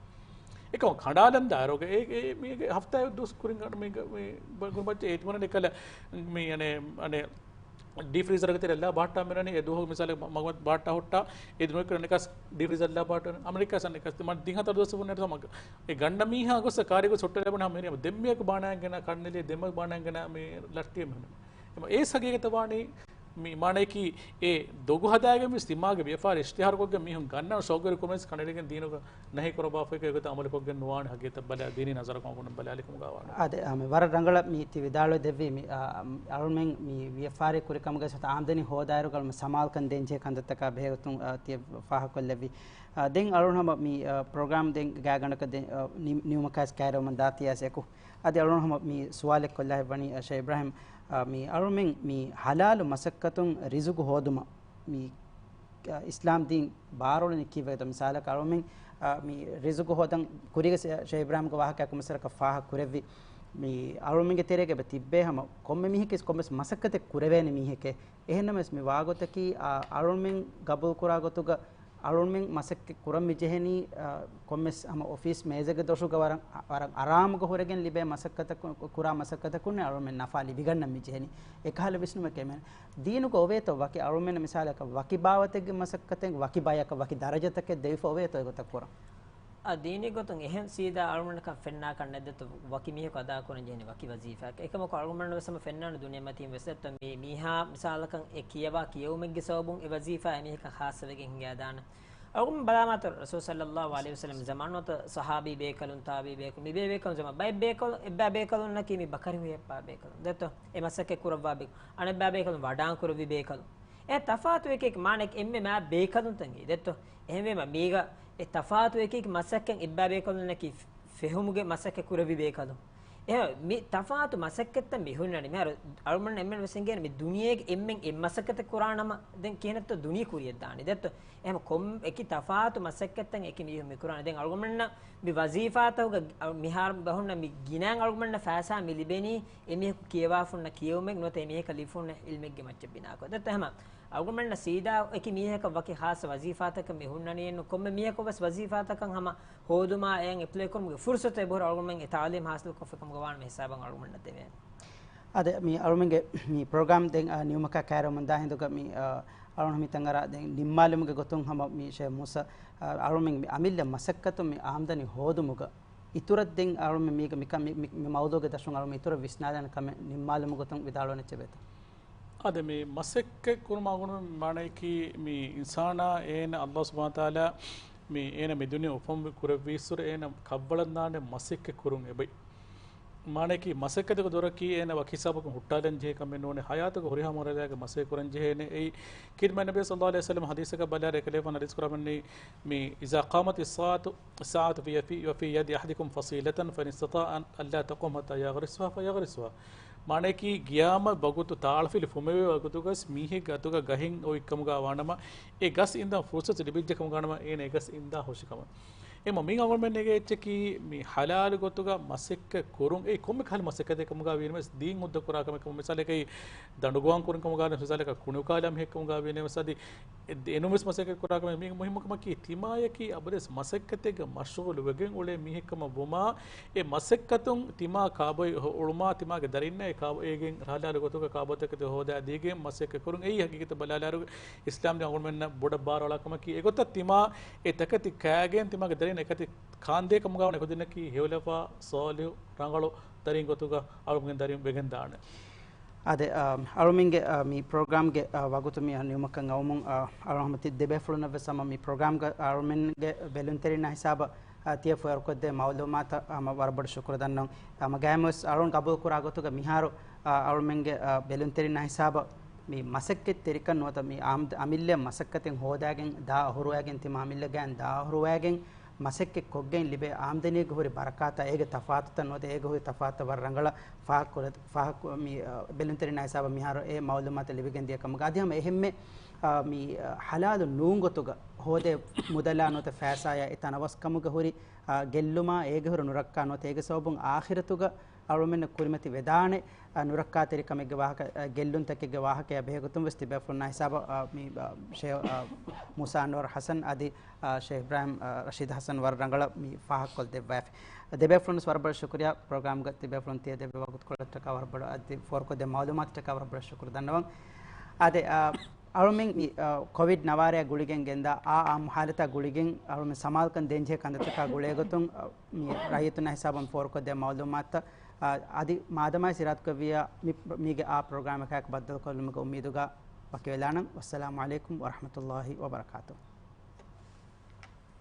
އެކަމަ ކަނޑާލަން ދާއިރުގަ އެ، އެ، މީގެ ހަފްތާއެއް ދުވަސް ކުރިން ގަނޑު މީގަ، މި ބަ-، ގުނުބައްޗެއް އޭތި ވަނަ އެކަލަ މި އަނެ، އަނެ ޑީފްރީޒަރގެ ތެރެ އަލާ ބަހައްޓާ މިރަނީ އެ ދުވަހު މިސާލެއް މަ-، މަގުމަތް ބަހައްޓާ ހުއްޓާ އެ ދުވަހު ކުރަން އެކަސް ޑީފްރީޒަރ އަލާ ބަހައްޓާ އަމެރިކާ ސަން އެކަސް މަ ދިހަ ތަރު ދުވަސް ވުން އެރު ސަމަ އެ ގަންނަ މީހާ ގޮސް ކާރި ގޮސް ހުއްޓަލެ ބުނާ މިރި ދެންމެއަކު ބާނާން ގެނާ ކަންނެލި ދެންމެއަކު ބާނާން ގެނާ މި ލައްޓި މި އެ ސަގީގަތަ ވާނީ މި މާނައަކީ، އެ ދޮގު ހަދާގެން ވެސް ތިމާގެ ވިޔަފާރި އިޝްތިހާރުކޮށްގެން މީހުން ގަންނަ ޝައުގުވެރި ކުރުމަށް ކަނޑައެޅިގެން ދީނުގަ ނަހީ ކުރައްވާފައި ގޮތަށް އަމަލުކޮށްގެން ނުވާނެ ހަގީގަތަށް ބަލާ ދީނީ ނަޒަރަކުން އަޅުގަނޑު ބަލާލިކަމުގަ ވާނެ. އާދެ، އާ، މި ވަރަށް ރަނގަޅަށް މި ތި ވިދާޅުވެ ދެއްވީ މި، އާ، އަޅުމެން މި ވިޔަފާރި ކުރި ކަމުގަ ސޮތަ އާމްދަނީ ހޯދާއިރު ގަޅުމަށް ސަމާލުކަން ދޭންޖެހޭ ކަންތައްތަކާ ބެހޭގޮތުން، އާ، ތިޔަ ފާހަގަކޮށްލެއްވީ. އާ، ދެން އަޅުން ހަމަ މި، އާ، ޕްރޮގްރާމް ދެން ގާތްގަނޑަކަށް ދެން، އާ، ނި-، ނިމުމަކާސް ކައިރިވަމުން ދާތީއާސް އެކު. އަދި އަޅުން ހަމަ މި ސުވާލެއް ކޮށްލާ ހެއްވަނީ، އަ، ޝޭ އިބްރާހިމް، އަ، މި އަޅުމެން މި ހަލާލު މަސައްކަތުން ރިޒުގު ހޯދުމަށް މި، އަ، އިސްލާމް ދީން ބާރުޅެނީ ކީއްވެގެންތޯ؟ މިސާލަކަށް އަޅުމެން، އަ، މި ރިޒުގު ހޯދަން ކުރީގަ ޝޭ އިބްރާހިމްގެ ވާހަކައަކު މަސައްކަތް ފާހަގަ ކުރެއްވި. މި އަޅުމެންގެ ތެރޭގަ ތިއްބޭ ހަމަ ކޮންމެ މީހެއްގެ ކޮންމެސް މަސައްކަތެއް ކުރެވޭނެ މީހެކޭ. އެހެންނަމަވެސް މި ވާގޮތަކީ، އަ، އަޅުމެން ގަބޫލުކުރާ ގޮތުގަ އަޅުމެން މަސައްކަތް ކުރަން މި ޖެހެނީ، އަ، ކޮންމެސް ހަމަ އޮފީސް މޭޒެއްގެ ދޮށުގަ ވަރަށް، ވަރަށް އަރާމުގަ ހުރެގެން ލިބޭ މަސައްކަތަކު، ކުރާ މަސައްކަތަކުންނޭ އަޅުމެން ނަފާ ލިބިގަންނަން މި ޖެހެނީ. އެކަހަލަ ވިސްނުމެކޭ މެން. ދީނުގަ އޮވޭތޯ ވަކި އަޅުމެންނަށް މިސާލަކަށް ވަކި ބާވަތެއްގެ މަސައްކަތެއް، ވަކި ބަޔަކަށް، ވަކި ދަރަޖަތަކެއް ދެވިފަ އޮވޭތޯ އެގޮތަށް ކުރަން؟ އާ، ދީނީ ގޮތުން އެހެން ސީދާ އަޅުގަނޑަކަށް ފެންނާކަށް ނެތް ދެއްތޯ، ވަކި މީހަކު އަދާކުރަން ޖެހެނީ ވަކި ވަޒީފާއެއް. އެކަމަކު އަޅުގަނޑަށް ވެސް ހަމަ ފެންނާނެ ދުނިޔެމަތީން ވެސް ދެއްތޯ، މި މީހާ މިސާލަކަށް އެ ކިޔަވާ ކިޔެވުމެއްގެ ސަބަބުން އެ ވަޒީފާ އެމީހަކަށް ޚާއްޞަވެގެން ހިނގައިދާނެ. އަޅުގަނޑު ބަލާމާތޯ ރަސޫލު ޞައްލައްލާހު ޢަލައިހި ވަސައްލަމް ޒަމާނުގަ ޞަޙާބީ ބޭކަލުން، ތާބިޢީ ބޭކަލުން، މި ބޭ ބޭކަލުން ޒަމާން، ބައެއް ބޭކަލުން، އެއްބައި ބޭކަލުންނަކީ މި ބަކަރި ހުއި އެއްބައި ބޭކަލުން. ދެއްތޯ؟ އެ މަސައްކަތް ކުރައްވާ ބޭކަލުން، އަނެއްބައި ބޭކަލުން ވަޑާން ކުރެއްވި ބޭކަލުން. އެ ތަފާތު އެކި އެކި މާނައެއް އެންމެ މާ ބޭކަލުންތަކެއް ދެއްތޯ؟ އެހެންވީމަ މީގަ އެ ތަފާތު އެކި އެކި މަސައްކަތް އެއްބައި ބޭކަލުންނަކީ ފެހުމުގެ މަސައްކަތް ކުރެއްވި ބޭކަލުން. އެހެން މި ތަފާތު މަސައްކަތްތައް މި ހުންނަނީ. މިހާރު އަޅުމެން އެންމެން ވެސް އެނގޭނެ މި ދުނިޔޭގެ އެންމެން އެއް މަސައްކަތެއް ކުރާނަމަ ދެން ކިހިނެއްތޯ ދުނިޔެ ކުރިއަށް ދާނީ ދެއްތޯ؟ އެހެން ކޮން އެކި ތަފާތު މަސައްކަތްތައް އެކި މީހުން މި ކުރާނެ. ދެން އަޅުގަނޑުމެންނަށް މި ވަޒީފާތަކުގަ މިހާރު ބަހުންނަ މި ގިނައިން އަޅުގަނޑަށް ފައިސާ މި ލިބެނީ އެމީހަކު ކިޔަވާފަ ހުންނަ ކިޔެވުމެއް ނުވަތަ އެމީހަކަށް ލިބިފަ ހުންނަ ޢިލްމެއްގެ މައްޗަށް ބިނާކޮށް. ދެއްތޯ ހަމަ އަޅުގަނޑުމެންނަށް ސީދާ އެކި މީހަކަށް ވަކި ޚާއްޞަ ވަޒީފާތަކެއް މި ހުންނަނީއެއްނު. ކޮންމެ މީހަކަށް ވެސް ވަޒީފާތަކަށް ހަމަ ހޯދުމާ އެއަށް އެޕްލައި ކުރުމުގެ ފުރުޞަތު އެބަހުރި އަޅުގަނޑުމެން އެ ތަޢުލީމް ޙާޞިލުކޮށްފި ކަމުގަ ވާނަމަ ހިސާބަށް އަޅުގަނޑަށް ދެވޭނެ. އާދެ، މި އަޅުމެންގެ މި ޕްރޮގްރާމް ދެން، އާ، ނިމުމަކާ ކައިރިވަމުންދާ ހިނދުގަ މި، އާ، އަޅުން މިތަނގަރާ ދެން ނިންމާލުމުގެ ގޮތުން ހަމަ މި ޝޭޚް މޫސާ، އާ، އަޅުމެން މި އަމިއްލަ މަސައްކަތުން މި އާމްދަނީ ހޯދުމުގަ އިތުރަށް ދެން އަޅުމެން މީގަ މިކަ-، މި، މި، މި މައުޟޫގެ ދަށުން އަޅުމެން އިތުރަށް ވިސްނާލާނެ ކަމެއް ނިންމާލުމުގެ ގޮތުން ވިދާޅުވަން އެއްޗެއް ވޭތޯ؟ އާދެ، މި މަސައްކަތް ކުރުމާ ގުޅުން މާނައަކީ މި އިންސާނާ އޭނަ ﷲ ސުބްޙާނަހޫ ވަތަޢާލާ މި އޭނަ މި ދުނިޔެ އުފަންވި ކުރެއްވީއްސުރެ އޭނަ ކަށްވަޅަންދާނެ މަސައްކަތް ކުރުން އެބައި. މާނައަކީ މަސައްކަތުގެ ދޮރަކީ އޭނަ ވަކި ހިސާބަކުން ހުއްޓާލަން ޖެހޭ ކަމެއް ނޫނޭ، ޙަޔާތުގެ ހުރިހާ މަރުޙަލާގެ މަސައްކަތް ކުރަން ޖެހޭނެ. އެއީ ކީރިތި މާތް ނަބީ ޞައްލައްލާހު ޢަލައިހި ވަސައްލަމް ޙަދީޘަކަށް ބަލާއިރު އެކަލޭގެފާނު ޙަދީޘް ކުރައްވަނީ މި، إذا قامت الساعة، الساعة في، في، في يد أحدكم فصيلة فإن استطاع أن لا تقوم حتى يغرسها فيغرسها. މާނައަކީ ގިޔާމަތް ވަގުތު ތާޅަފިލި ފުމެވޭ ވަގުތުގަސް މީހެއްގެ އަތުގަ ގަހެއް އޮތްކަމުގަ ވާނަމަ، އެ ގަސް އިންދަން ފުރުޞަތު ލިބިއްޖެ ކަމުގަ ވާނަމަ، އޭނަ އެ ގަސް އިންދާ ހުށިކަމަށް. އެމަ މި އަޅުމެން ނެގޭ އެއްޗަކީ މި ޙަލާލު ގޮތުގަ މަސައްކަތް ކުރުން. އެއީ ކޮންމެ ކަހަލަ މަސައްކަތެއް ކަމުގަ ވީނަމަވެސް ދީން ހުއްދަ ކުރާ ކަމެއް ކަމަށް. މިސާލަކަށް ދަނޑުގޮވާން ކުރި ކަމުގަ ވީނަމަވެސް، މިސާލަކަށް ކުނިއުކާލާ މީހެއް ކަމުގަ ވީނަމަވެސް، އަދި އެ ދެނުމެސް މަސައްކަތް ކުރާ ކަމެއް މީ މުހިއްމު ކަމަކީ، ތިމާޔަކީ އަބަދުވެސް މަސައްކަތެއްގަ މަޝްޣޫލު ވެގެން އުޅޭ މީހެއް ކަމަށް ވުމާ، އެ މަސައްކަތުން ތިމާ ކާބޮއި އުޅުމާ، ތިމާގެ ދަރިންނަށް އެ ކާބޮ-، އޭގެން ރަހަލާލު ގޮތުގަ ކާބޯތަކެތި ހޯދާ ދީގެން މަސައްކަތް ކުރުން. އެއީ ހަގީގަތަށް ބަލާލާއިރު އިސްލާމް ދީން އަޅުގަނޑުމެންނަށް ބޮޑަށް ބާރުއަޅާ ކަމަކީ. އެގޮތަށް ތިމާ އެ ތަކެތި ކާގެން ތިމާގެ ދަރިން އެކަތި ކާންދޭ ކަމުގަ ވަން އެކުދިންނަކީ ހެޔޮލަފާ، ސޯލިހު، ރަނގަޅު ދަރިން ގޮތުގަ އަޅުގަނޑުގެ ދަރިން ވެގެން ދާނެ. އާދެ، އަ، އަޅުމެންގެ، އަ، މި ޕްރޮގްރާމްގެ، އަ، ވަގުތު މި ނިމުމަކަށް އައުމުން، އަ، އަޅު ހަމަ ތި ދެބޭފުޅުންނަށް ވެސް ހަމަ މި ޕްރޮގްރާމްގަ އަޅުމެންގެ ބެލުންތެރިންނާ ހިސާބަށް، އަ، ތިޔަ ފޯރުކޮށްދޭ މައުލޫމާތަށް ހަމަ ވަރަށް ބޮޑަށް ޝުކުރު ދަންނަވަން. ހަމަ ގައިމުވެސް އަޅުން ގަބޫލުކުރާ ގޮތުގަ މިހާރު، އަ، އަޅުމެންގެ، އަ، ބެލުންތެރިންނާ ހިސާބަށް މި މަސައްކަތްތެރިކަން ނުވަތަ މި އާމްދ-، އަމިއްލަ މަސައްކަތެއް ހޯދާގެން ދާ އަހުރުވައިގެން ތިމާ އަމިއްލަ ގައިން ދާ އަހުރުވައިގެން މަސައްކަތް ކޮށްގެން ލިބޭ އާމްދަނީގެ ހުރި ބަރަކާތާ އޭގެ ތަފާތުތައް ނުވަތަ އޭގެ ހުރި ތަފާތުތައް ވަރަށް ރަނގަޅަށް ފާހަގަކުރ-، ފާހަގަ-، މި، އަ، ބެލުންތެރިންނާ ހިސާބަށް މިހާރު އެ މައުލޫމާތު ލިބިގެން ދިޔަ ކަމުގަ އަދި ހަމަ އެހެންމެ، އަ، މި، އަ، ހަލާލު ނޫން ގޮތުގަ ހޯދޭ މުދަލާ ނުވަތަ ފައިސާޔާ އެތަނަވަސްކަމުގެ ހުރި، އަ، ގެއްލުމާ އޭގެ ހުރި ނުރައްކާ ނުވަތަ އޭގެ ސަބަބުން އާޚިރަތުގަ އަޅުމެންނަށް ކުރިމަތި ވެދާނެ، އަ، ނުރައްކާތެރިކަމެއްގެ ވާހަކަ، އަ، ގެއްލުންތަކެއްގެ ވާހަކަޔާ ބެހޭގޮތުން ވެސް ތިބޭފުޅުންނާ ހިސާބަށް، އަ، މި، އަ، ޝޭ-، އަ، މޫސާ އަންވަރު ހަސަން އަދި، އަ، ޝޭހް އިބްރާހިމް، އަ، ރަޝީދު ހަސަން ވަރަށް ރަނގަޅަށް މި ފާހަގަކޮށްދެއްވައިފި. ދެބޭފުޅުން ވެސް ވަރަށް ބޮޑަށް ޝުކުރިއްޔާ ޕްރޮގްރާމްގަ ތިބޭފުޅުން ތިޔަ ދެއްވި ވަގުތުކޮޅަށްޓަކާ ވަރަށް ބޮޑަށް އަދި ފޯރުކޮށްދޭ މައުލޫމާތަށްޓަކާ ވަރަށް ބޮޑަށް ޝުކުރު ދަންނަވަން. އާދެ، އަ، އަޅުމެން މި، އަ، ކޮވިޑް ނަވާރަޔާ ގުޅިގެން ގެންދާ އާ އާއްމު ހާލަތާ ގުޅިގެން އަޅުމެން ސަމާލުކަން ދޭންޖެހޭ ކަންތައްތަކާ ގުޅޭގޮތުން، އަ، މި ރައްޔިތުންނާ ހިސާބަށް ފޯރުކޮށްދޭ މައުލޫމާތުތައް، އަ، އަދި މާދަމާވެސް އިރާދަކުރެއްވިއްޔާ މި، މީގެ އާ ޕްރޮގްރާމަކާއެކު ބައްދަލުކޮށްލުމުގެ އުއްމީދުގަ ވަކިވެލާނަން. ވައްސަލާމު ޢަލައިކުމް ވަރަޙްމަތުﷲި ވަބަރަކާތުހު.